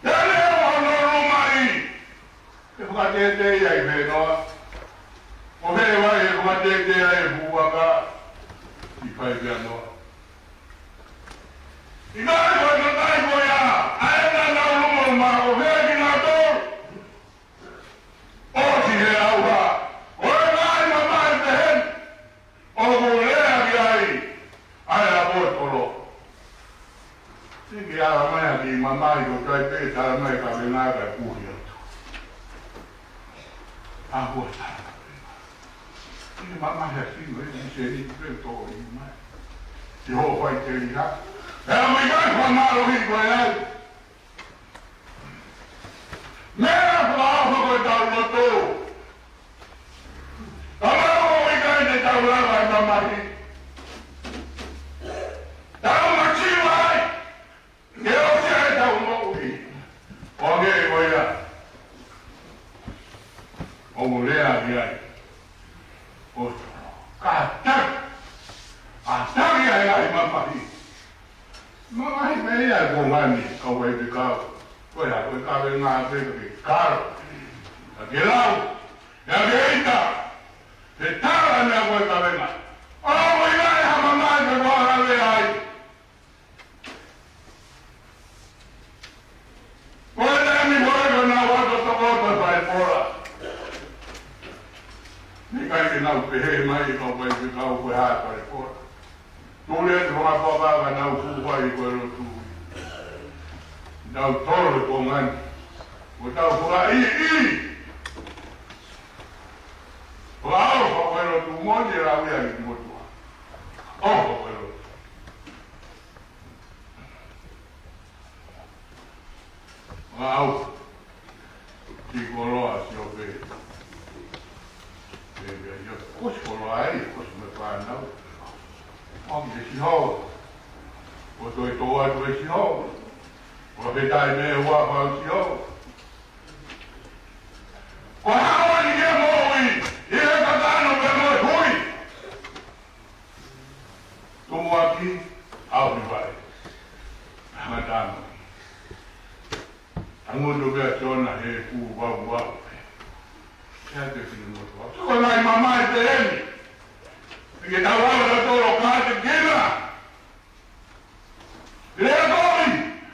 Tele o no lumai. ʻE fakateteʻi ai pē noa. ʻO he vai ʻe fakateteʻi ai e fuaka. ʻI fai pea noa. ʻIkai ko e kakai ko ia. ʻA e na nau lumaluma ʻo he kinautolu. ʻOsi he ʻauha. ʻO e ngaahi mamahi pehē ni. ʻOku lea ki ai ʻa e ʻaposetolo. Siki ala mai ʻa e kiʻi mamahi ko tai pē tala mai kavenga kae puhi atu. ʻA hua tala kavenga. Siki mamahi ʻa Siu he kiʻi sēniti pē tō ʻi mai. Ki hoʻo faʻiteliha. Pea ʻoku ʻikai fakamālohiʻi koe ai. Meʻa fakaofo ko ʻetau lotu. Ka ʻoku ʻikai te tau lava ʻi he mamahi. Tau masiva ai. Ke ʻosi ai ʻetau moʻui. ʻO hangē ko ia ʻoku lea ki ai ʻaposetolo. Kātaki. Kātaki ai ʻa e mamahi. Mamahi meʻa ia ko eni, kau faifekau. Ko ia, ko e kavenga pē ke kalo. Ka ke lau. Ka ke ʻita. Ke tala meʻa ko e kavenga. ʻOku ʻikai ha mamahi ke ko ʻalu ai. Ko e taimi ko ē ko ʻenau ʻalu ʻo tokoto falepola. Naʻe ʻikai ke nau pehē mai ʻe kau faifekau ko e hā e falepola. Tuli atu fakapoa ka nau fuʻu fai ko e lotu. Nau tolo e konga ni. Ko ʻetau fakaʻiʻi. Fakaʻofa ko e lotu mo e lau ia ʻi motuʻa. ʻOfa ko e lotu. Fakaʻofa. Siʻi koloa Siope. Pea, pea, ia, kuo ʻosi koloa ai, kuo ʻosi mo e fānau. ʻO ke siho. Kuo toe tō atu e siho. Kuo pē tai me ua pau siho. Ko e hā ʻoku ke moʻui, ʻi he kakano pea mo e hui. Tumuʻaki, ʻalu ki fale. Hanga tano. Tangutu pē ʻa Siona he kū vau vau. Pea te fini motu vau. Ko e ngaahi mamahi pehē ni. Ke tau ʻalu ʻo tolo kātekina. Lea kovi,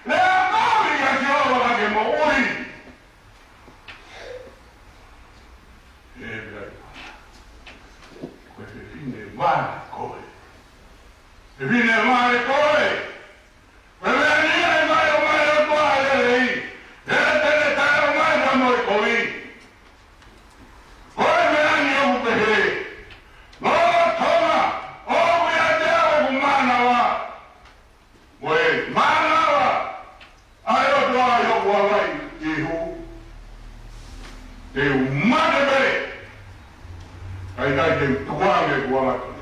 lea kovi ʻa Sihova ka ke moʻui. He pea ko e fefine vale koe. Fefine vale koe. Ko e meʻa ni ʻe mai ʻo mai ʻo tuʻa lelei. He te ne taʻe ʻomai ha moʻui kovi. Ko e meʻa ni ʻoku pehē. Lolotonga ʻoku ʻiate au ʻeku mānava. Ko e mānava ʻa e ʻOtua ʻi hoku ʻalu ki Ihu. Te u mate pē. Kae ʻikai te u tukuange ʻeku angatonu.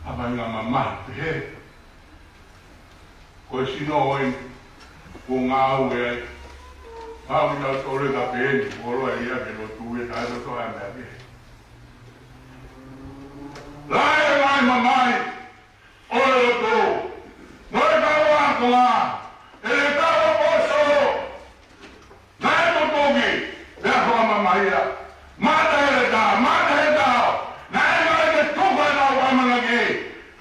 ʻA e ngaahi mamahi pehē. Ko e sino ʻeni, kuo ngāue ai. Pau ʻi tautolu ka pehē ni, kuo ʻalu ia ke lotu ia, taʻe lotu ʻa e meʻa pehē. Lahi e ngaahi mamahi ʻo e lotu. Mo e kau ākonga, ʻe he kau ʻaposetolo. Naʻe tutuki, pea fakamamahi ia. Mata he leta, mata he tao. Naʻe ʻikai ke tuku ʻenau ʻamanaki.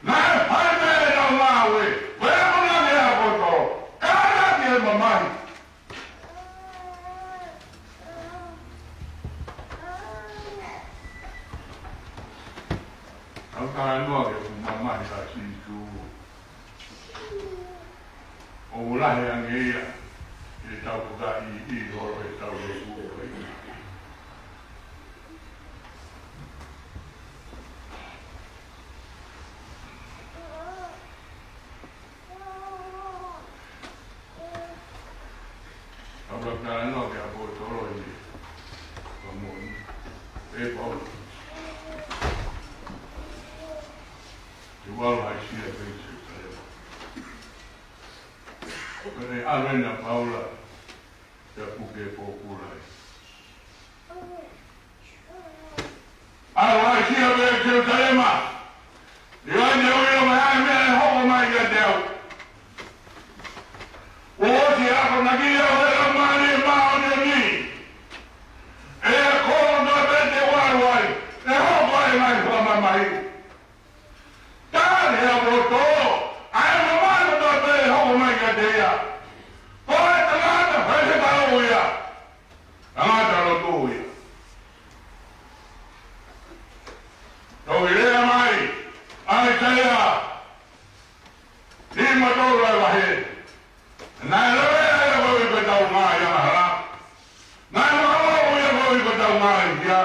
Naʻe fai pē ʻenau ngāue. Pea ko e ngaahi ʻaposetolo. Kātaki e mamahi. Tau talanoa ki he mamahi ʻa Sīsū. ʻOku lahi ange ia, ʻetau fakaʻiʻi holo ʻetau lotu ko ia. Tau talanoa ki he ʻaposetolo ʻi he Fakamoʻoni. ʻE Paula. Te u ʻalu ʻo haʻisia pē ki Selusalema. Pea ʻalu ʻena ʻa Paula, pea puke pōpula ai. ʻAlu ʻo haʻisia pē ki Selusalema. ʻIo, ʻi he ʻuhinga ʻoku ʻi ai e meʻa ʻe hoko mai kiate au. Kuo ʻosi akonaki au ʻe he Laumālie Māʻoniʻoni. ʻE kolo na pete walu ai, ʻe hoko ai e ngaahi fakamamahi. Tali ʻe he ʻaposetolo, ʻa e mamahi kotoa pē ʻe hoko mai kiate ia. Ko e tangata faifekau ia. Tangata lotu ia. Toki lea mai ʻa ʻAisea, nima tolu ʻa e vahe. Naʻe lave ʻa e kovi ko ʻetau ngaahi angahala. Naʻe maʻu ia kovi ko ʻetau ngaahi hia.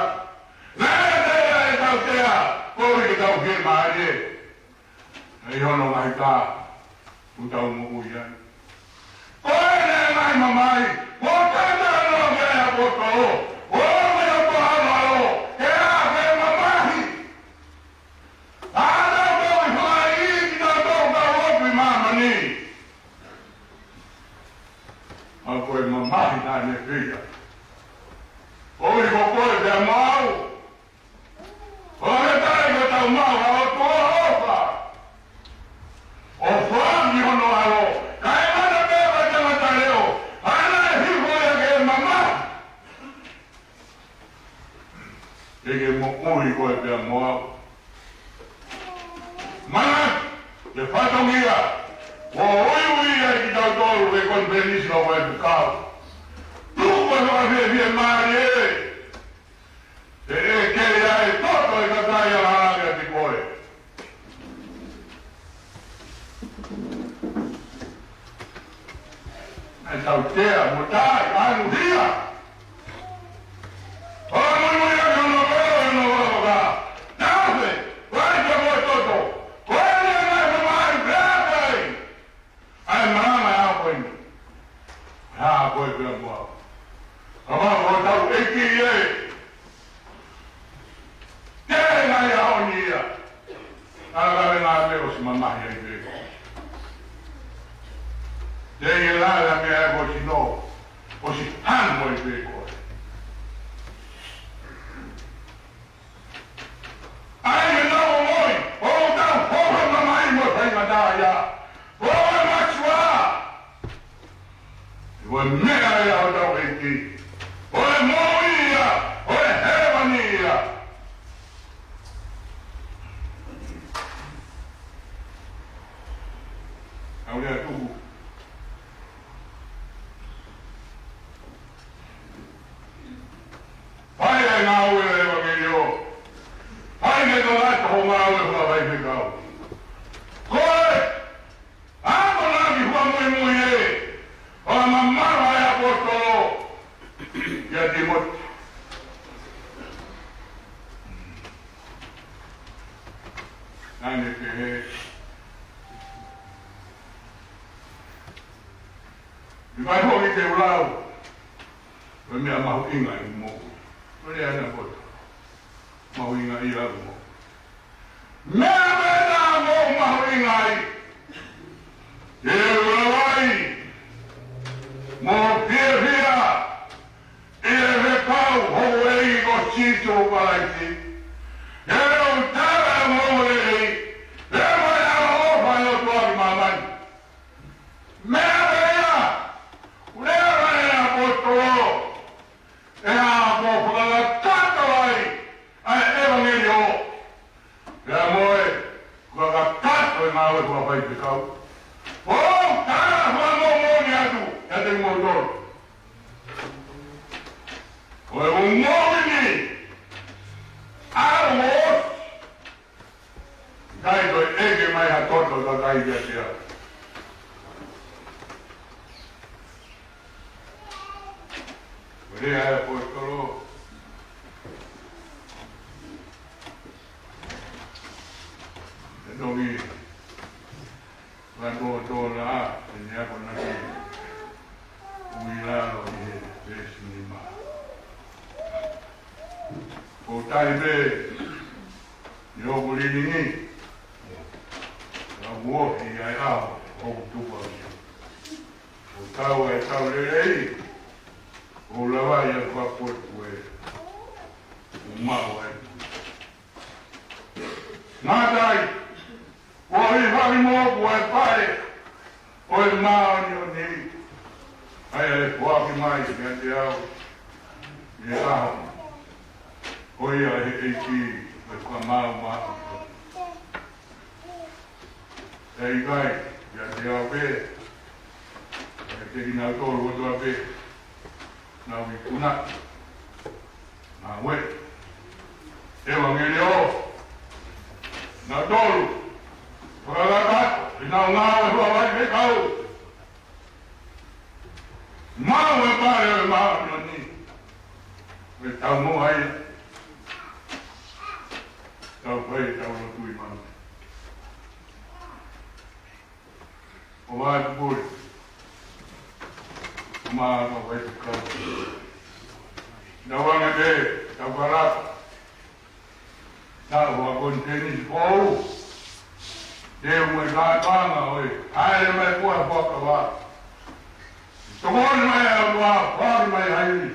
Naʻe ʻiate ia ʻetau tea kovi ko ʻetau ke mālie, ʻi hono ngaahi tā, ʻoku tau moʻui ai. Ko e ngaahi mamahi, mo e tata no ke ʻaposetolo, ʻo ke ʻaposetolo, ke ʻa ke mamahi. ʻA tau tau i fai, ki tau tau tau ʻoku ʻi māmani. ʻA ko e mamahi naʻa ne fai. ʻOku ʻi ko koe pea mo au. ʻOku ʻikai ko ʻetau maʻu ʻa e ʻOtua ʻofa. ʻOfa ki hono ʻAlo. Kae mana pē ʻa e tangata leʻo. ʻA ʻene hifo ia ke mamahi. Ke ke moʻui koe pea mo au. Manatu, ko e fatongia, ʻoku uiuiʻi ai kitautolu ʻe he konifelenisi ʻo e Faifekau. Tuku ʻa e fakafiefia mālie. ʻE ʻeke ia ʻe toto e kakai ʻa e hala kiate koe. ʻE tautea mo tai anu hia. ʻO muimui ʻa hono velo ʻi hono vaka. Nafe, vai ka mo toto. Ko e ʻene mai ko mai, pea kai. ʻA e malanga ʻa ko eni. ʻA ko e pea mo au. Ka ma ko tau ʻEiki ē. Te ngai a oni ia. ʻA ka me ngā me ʻosi mamahi ai pē ko. Te ia la la me ai ko sino. ʻOsi hanu ai pē ko. ʻAi me nau ʻo moi, ʻo tau hoko mamahi mo e faingataʻa ia. Ko e matua. Ko e meʻa ia ʻo tau ʻEiki. Ko e moʻui ia, ko e hēvani ia. ʻAu lea tuku. Fai e ngāue ʻa e ʻevangeliō. Fai ke tau atu ho ngāue fakafaifekau. Ko e, akonaki fakamuimui ē, ʻo e mamahi ʻa e ʻaposetolo kia Tīmote. Naʻa ne pehē, ʻi vai hoki te u lau, ko e meʻa mahuʻinga ʻi moʻui. Ko e lea ʻa e poto. Mahuʻinga ʻi au moʻui. Meʻa pē naʻa mou mahuʻinga ai. Te u lau ai. Mo fiefia. ʻI he fekau hoku ʻEiki ko Sīsū Kalaisi. Ke u tala mo lelei. Pea mo e ʻaloʻofa ʻa e ʻOtua ki māmani. Meʻa pē ia, ʻoku lea ʻa e ʻaposetolo, ʻe ʻa ko fakakakato ai, ʻa e ʻevangeliō. Pea mo e, fakakakato e ngāue fakafaifekau. ʻO, tala fakamoʻoni atu, kiate kimoutolu. Ko e ʻū moʻui ni, ʻa e moʻui. ʻIkai toe ʻeke mai ha toto kakai kiate au. Ko e lea ʻa e ʻaposetolo. ʻE toki, ka tō tō la, ʻe ne akonaki. ʻUi lalo ʻi he veesi nima. Ko tai pē, ʻi hoku lilingi, ka uohi ai au, hoku tupa. Ko tau ai tau lelei, ko lava ia fakapotu e, ko mau ai. Ngata ai, ʻoku ʻi fani moʻoku ʻa e pale ʻo e māʻoniʻoni, ʻa ia ʻe foaki mai kiate au ʻi he ʻaho. Ko ia ʻe he ʻEiki ʻe fakamaau mai. ʻE ʻikai kiate au pē, ʻe kiate kinautolu kotoa pē. Nau ikuna. Ngāue ʻevangeliō. Nautolu. Fakalaka. ʻI heʻenau ngāue fakafaifekau. Mau e pale ʻo e māʻoniʻoni. ʻE tau mo ai. Tau fai ʻetau lotu ʻi māmani. ʻOfa atu pule. ʻOmai ʻa e fai ʻetau. Tau ʻange pē, tau kalapa. Tau ʻa Konitenisi Pou. Te u mai kātoanga ʻo e. Haere mai kua fuakava. Tokoni mai ʻa e ʻOtua, foaki mai ha ivi.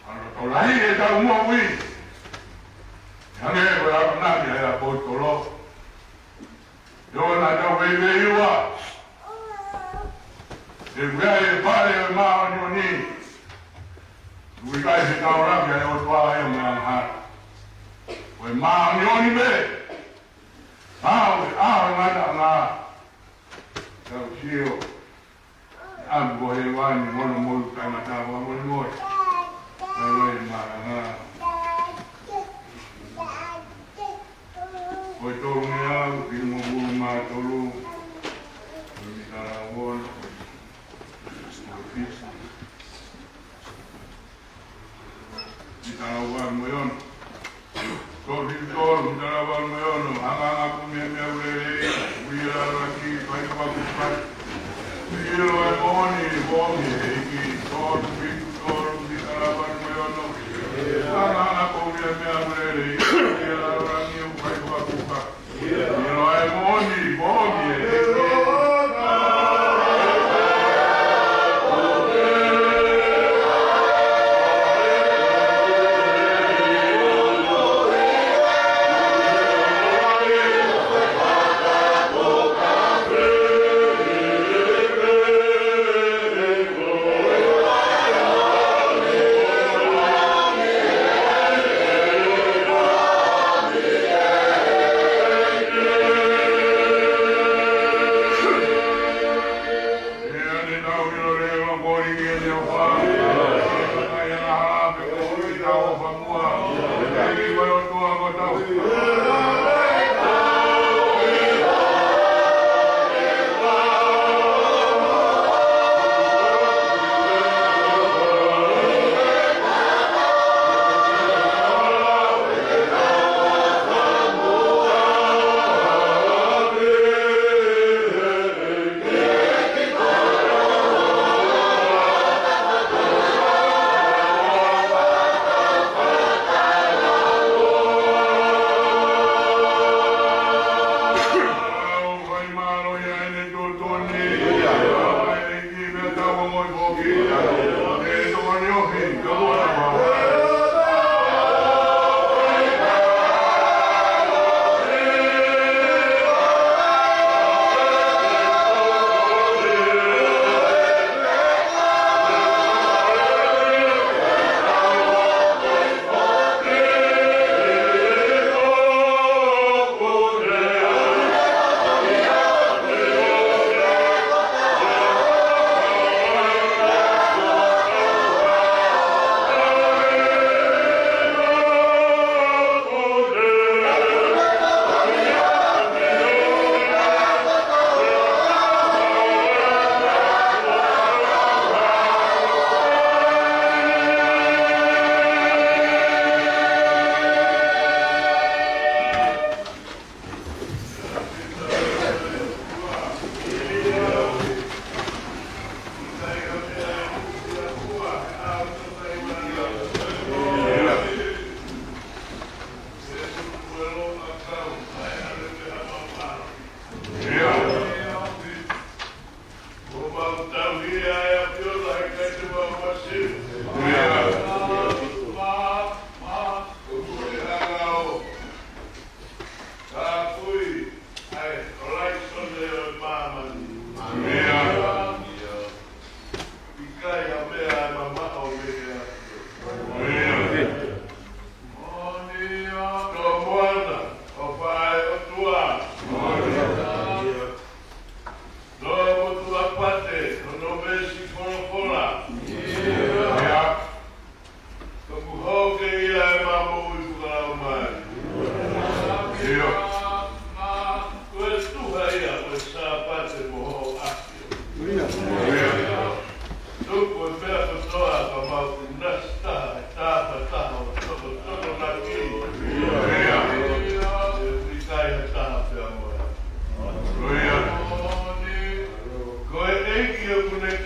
ʻA e loto lahi ʻetau moʻui. Hangē ko e akonaki ʻa e ʻaposetolo. ʻIo naʻa tau veiveiua. Te u ʻi he fale ʻo e māʻoniʻoni. Tuku ʻikai ke tau laki ʻa e ʻOtua ʻi he meʻa angahala. Ko e māʻoniʻoni pē. Mau e ʻaho ngataʻanga. Tau sio. ʻAmu ko hēvani mono molu tangata wa mono molu. Kai wai maranga. Ko e tolu ngeau, ki mo mulu mā tolu. Ko e mitala ono. Ko e fisi. Mitala valu mo e ono. Ko e fisi tolu, mitala valu mo e ono. Hanga ʻa e ʻOtua ʻo meʻa meʻa ʻoku lelei. Ui ala ki fai kua kupai. ʻIlo ʻa e moʻoni, moʻoni ʻEiki. Tolu, fisi tolu, mitala valu mo e ono. Hanga ʻa e ʻOtua ʻo meʻa meʻa ʻoku lelei. Ui ala ki fai kua kupai.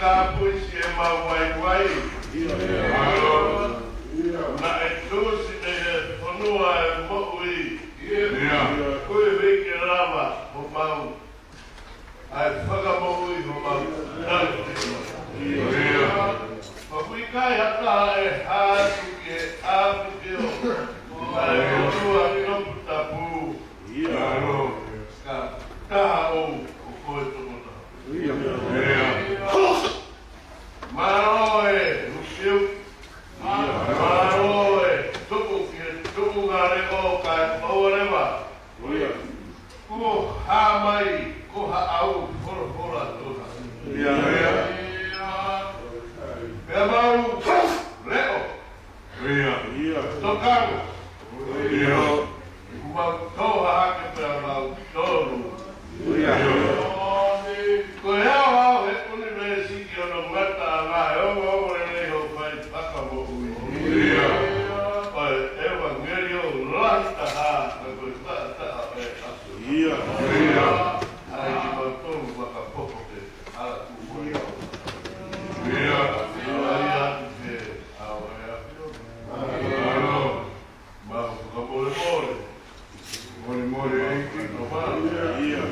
Ka puisi ʻemau vaivai. Naʻe tuʻusi mei he fonua ʻo e moʻui. Ko e veke lava homau, ʻa e fakamoʻui homau. Pea ʻoku ʻikai ha taha ʻe hā atu ki he ʻAfio ʻo e ʻOtua toputapu. Ka taha ʻoku, ko koe tokotaha. Mālō e ukiuki. Mālō e tuku ki he tuʻunga leʻo kae ʻoua leva kuo hā mai ko haʻau folofola toka. Pea mau leʻo. Tokanga. Mau tō hake pea mau tonu. Ko e ao ʻo e ʻunivēsi ki hono ngataʻanga ʻe ongoongo lelei hoʻo fai fakamoʻui. Ko e ʻevangeliō lahi taha, ko e taʻataʻa ʻo e ʻAfio. ʻAi kimautolu fakapotopoto ke ala kuo ia. Ia atu ke au e ʻAfio. Mau fakamolemole. Molemole ʻEiki. Ia.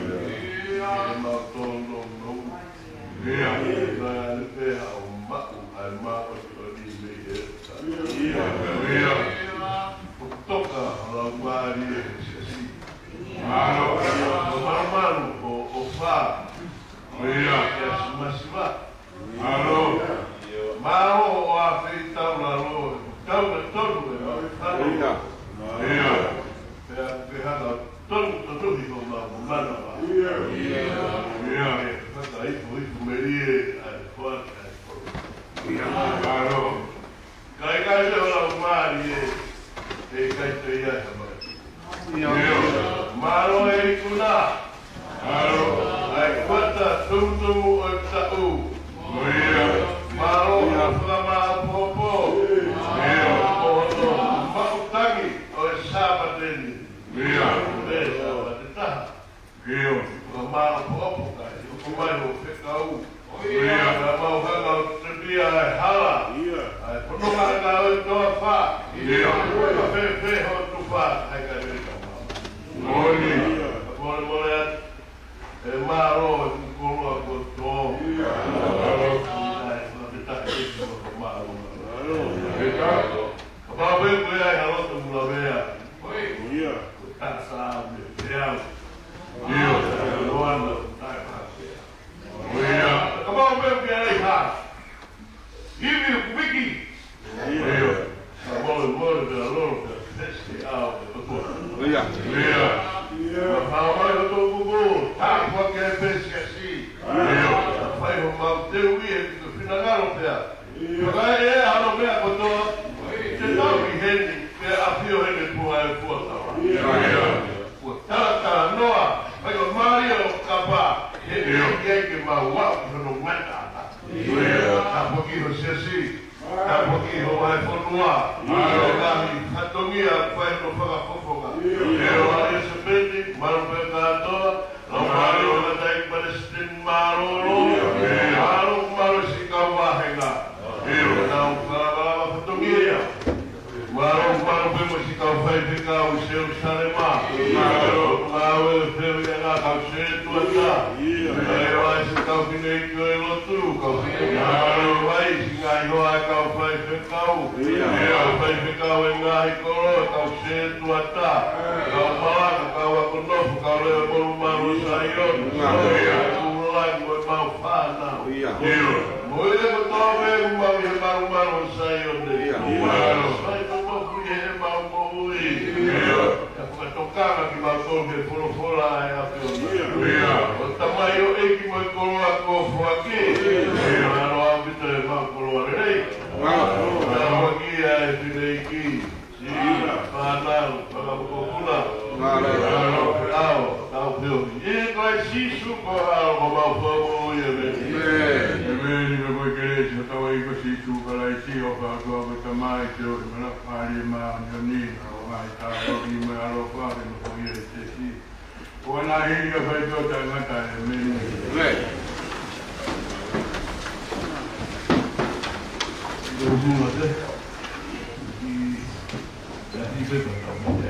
Ia. Mau tōnounou. Ia. Naʻe pehē ʻo maʻu ʻa e māʻoniʻoni mei he. Ia. Ia. Toka hala mali e siasi. Mālō. Mālō, mālō ʻo, ʻofa. Ia. Ia, masiva. Mālō. Mālō ʻo ʻafeʻi taulalo, taungatonu e mau fale. Ia. Pea ke hanga ʻo tonutonuhi homau manava. Ia. Ke fakaifoifo melie ʻa e hoa ʻa e kolo. Ia. Mālō. Ka ʻikai ke hala mali e, ʻe ʻikai te ia ha mali. Mālō e ikuna. Mālō. ʻA e kuata tumutumu ʻo e taʻu. Mālō e fakamāʻopoʻopo. ʻO hono maʻu tangi ʻo e Sāpate ni. Ko e Sāpate taha. Fakamāʻopoʻopo kae hoko mai hoʻo fekau. Ka mau hanga ʻo tepia e hala. ʻA e fononga ʻa e toafa. Ka fēfē hoʻo tufa, ʻa e kai mei ka mau. Moʻoni. Molemole atu. ʻE mālō e koloa kotoa. ʻAi, fakafetaʻi ʻEiki mo ka mālō. Ka mau pē ko ia ʻi ha loto mula mea. Ko e tasa me peau. Ia. Loana, tae pāpea. Ia. Ka mau pē pea ʻi ha ivi ʻoku piki. Ia. Ka molemole pea lolo pea pesi ʻao e kotoa. Ia. Ia. Ka pau mai o tō kuku, tāpua ke pesi asi. Ia. Ka fai ho mau teu i e kuka finangalo pea. Ia. Ka e ʻe hano meʻa kotoa. Te tau ʻi heni, pea ʻafio heni pua e pua tala. Ia. Pua tala tala noa, fai o Mario kapa, he ʻe ʻi ai ke mau aʻu ki hono ngataʻanga. Ia. Tāpuakiʻi ho siasi, tāpuakiʻi ho vahefonua, ia, ngaahi fatongia, fai no fakafofonga. Ia. ʻE o Alisapeti, malu pē kātoa, Laumālie ʻo e Tangataʻeiki Palesiteni mālōlō. Mālō, mālō siʻi kau vāhenga. Nau fakalakalaka fatongia. Mālō, mālō pē mo siʻi kau faifekau ʻi Selusalema. Mālō, ngāue feohiʻanga kau sētuata. Mālō siʻi kau fineʻeiki ʻo e lotu, kau fineʻeiki ʻo e vai, siʻi ngaahi hoa e kau faifekau. Kau faifekau e ngaahi kolo, kau sētuata. Kau malanga, kau ako nofo, kau lea molumalu ʻo Saione. Ia. Kau langi mo e mau fānau. Ia. Mo ia kotoa pē ʻoku mau ʻi he malumalu ʻo Saione. Ia. Ia. Sai kotoa pē ʻi he mau moʻui. Ia. Ka fakatokanga kimautolu ki he folofola ʻa e ʻAfiona. Ia. ʻO Tamai ʻo ʻEiki mo e koloa kuo foaki. Ia. Mālō ʻaupito e mau koloa lelei. Ia. Tāpuakiʻi ʻa e fineʻeiki. Ia, fānau, fānau mokopuna. Mālō. Mālō, ʻao, tau pio. ʻIa, ko e Sīsū ko e ʻAlo, ko homau Fakamoʻui, ʻēmeni. ʻĒmeni. ʻĒmeni, me ko e kelesi ʻa hotau ʻEiki ko Sīsū Kalaisi, ʻofa ʻa e ʻOtua ko e Tamai, feohi ʻa e Laumālie Māʻoniʻoni, ʻa e ʻaloʻofa ʻa e ʻOtua, ke nofo ʻiate kimoutolu. ʻO ʻaʻana hili ʻo fai ʻo taʻengata, ʻēmeni. ʻĒmeni. Tau sio atu ki he kiʻi pepa tau maʻu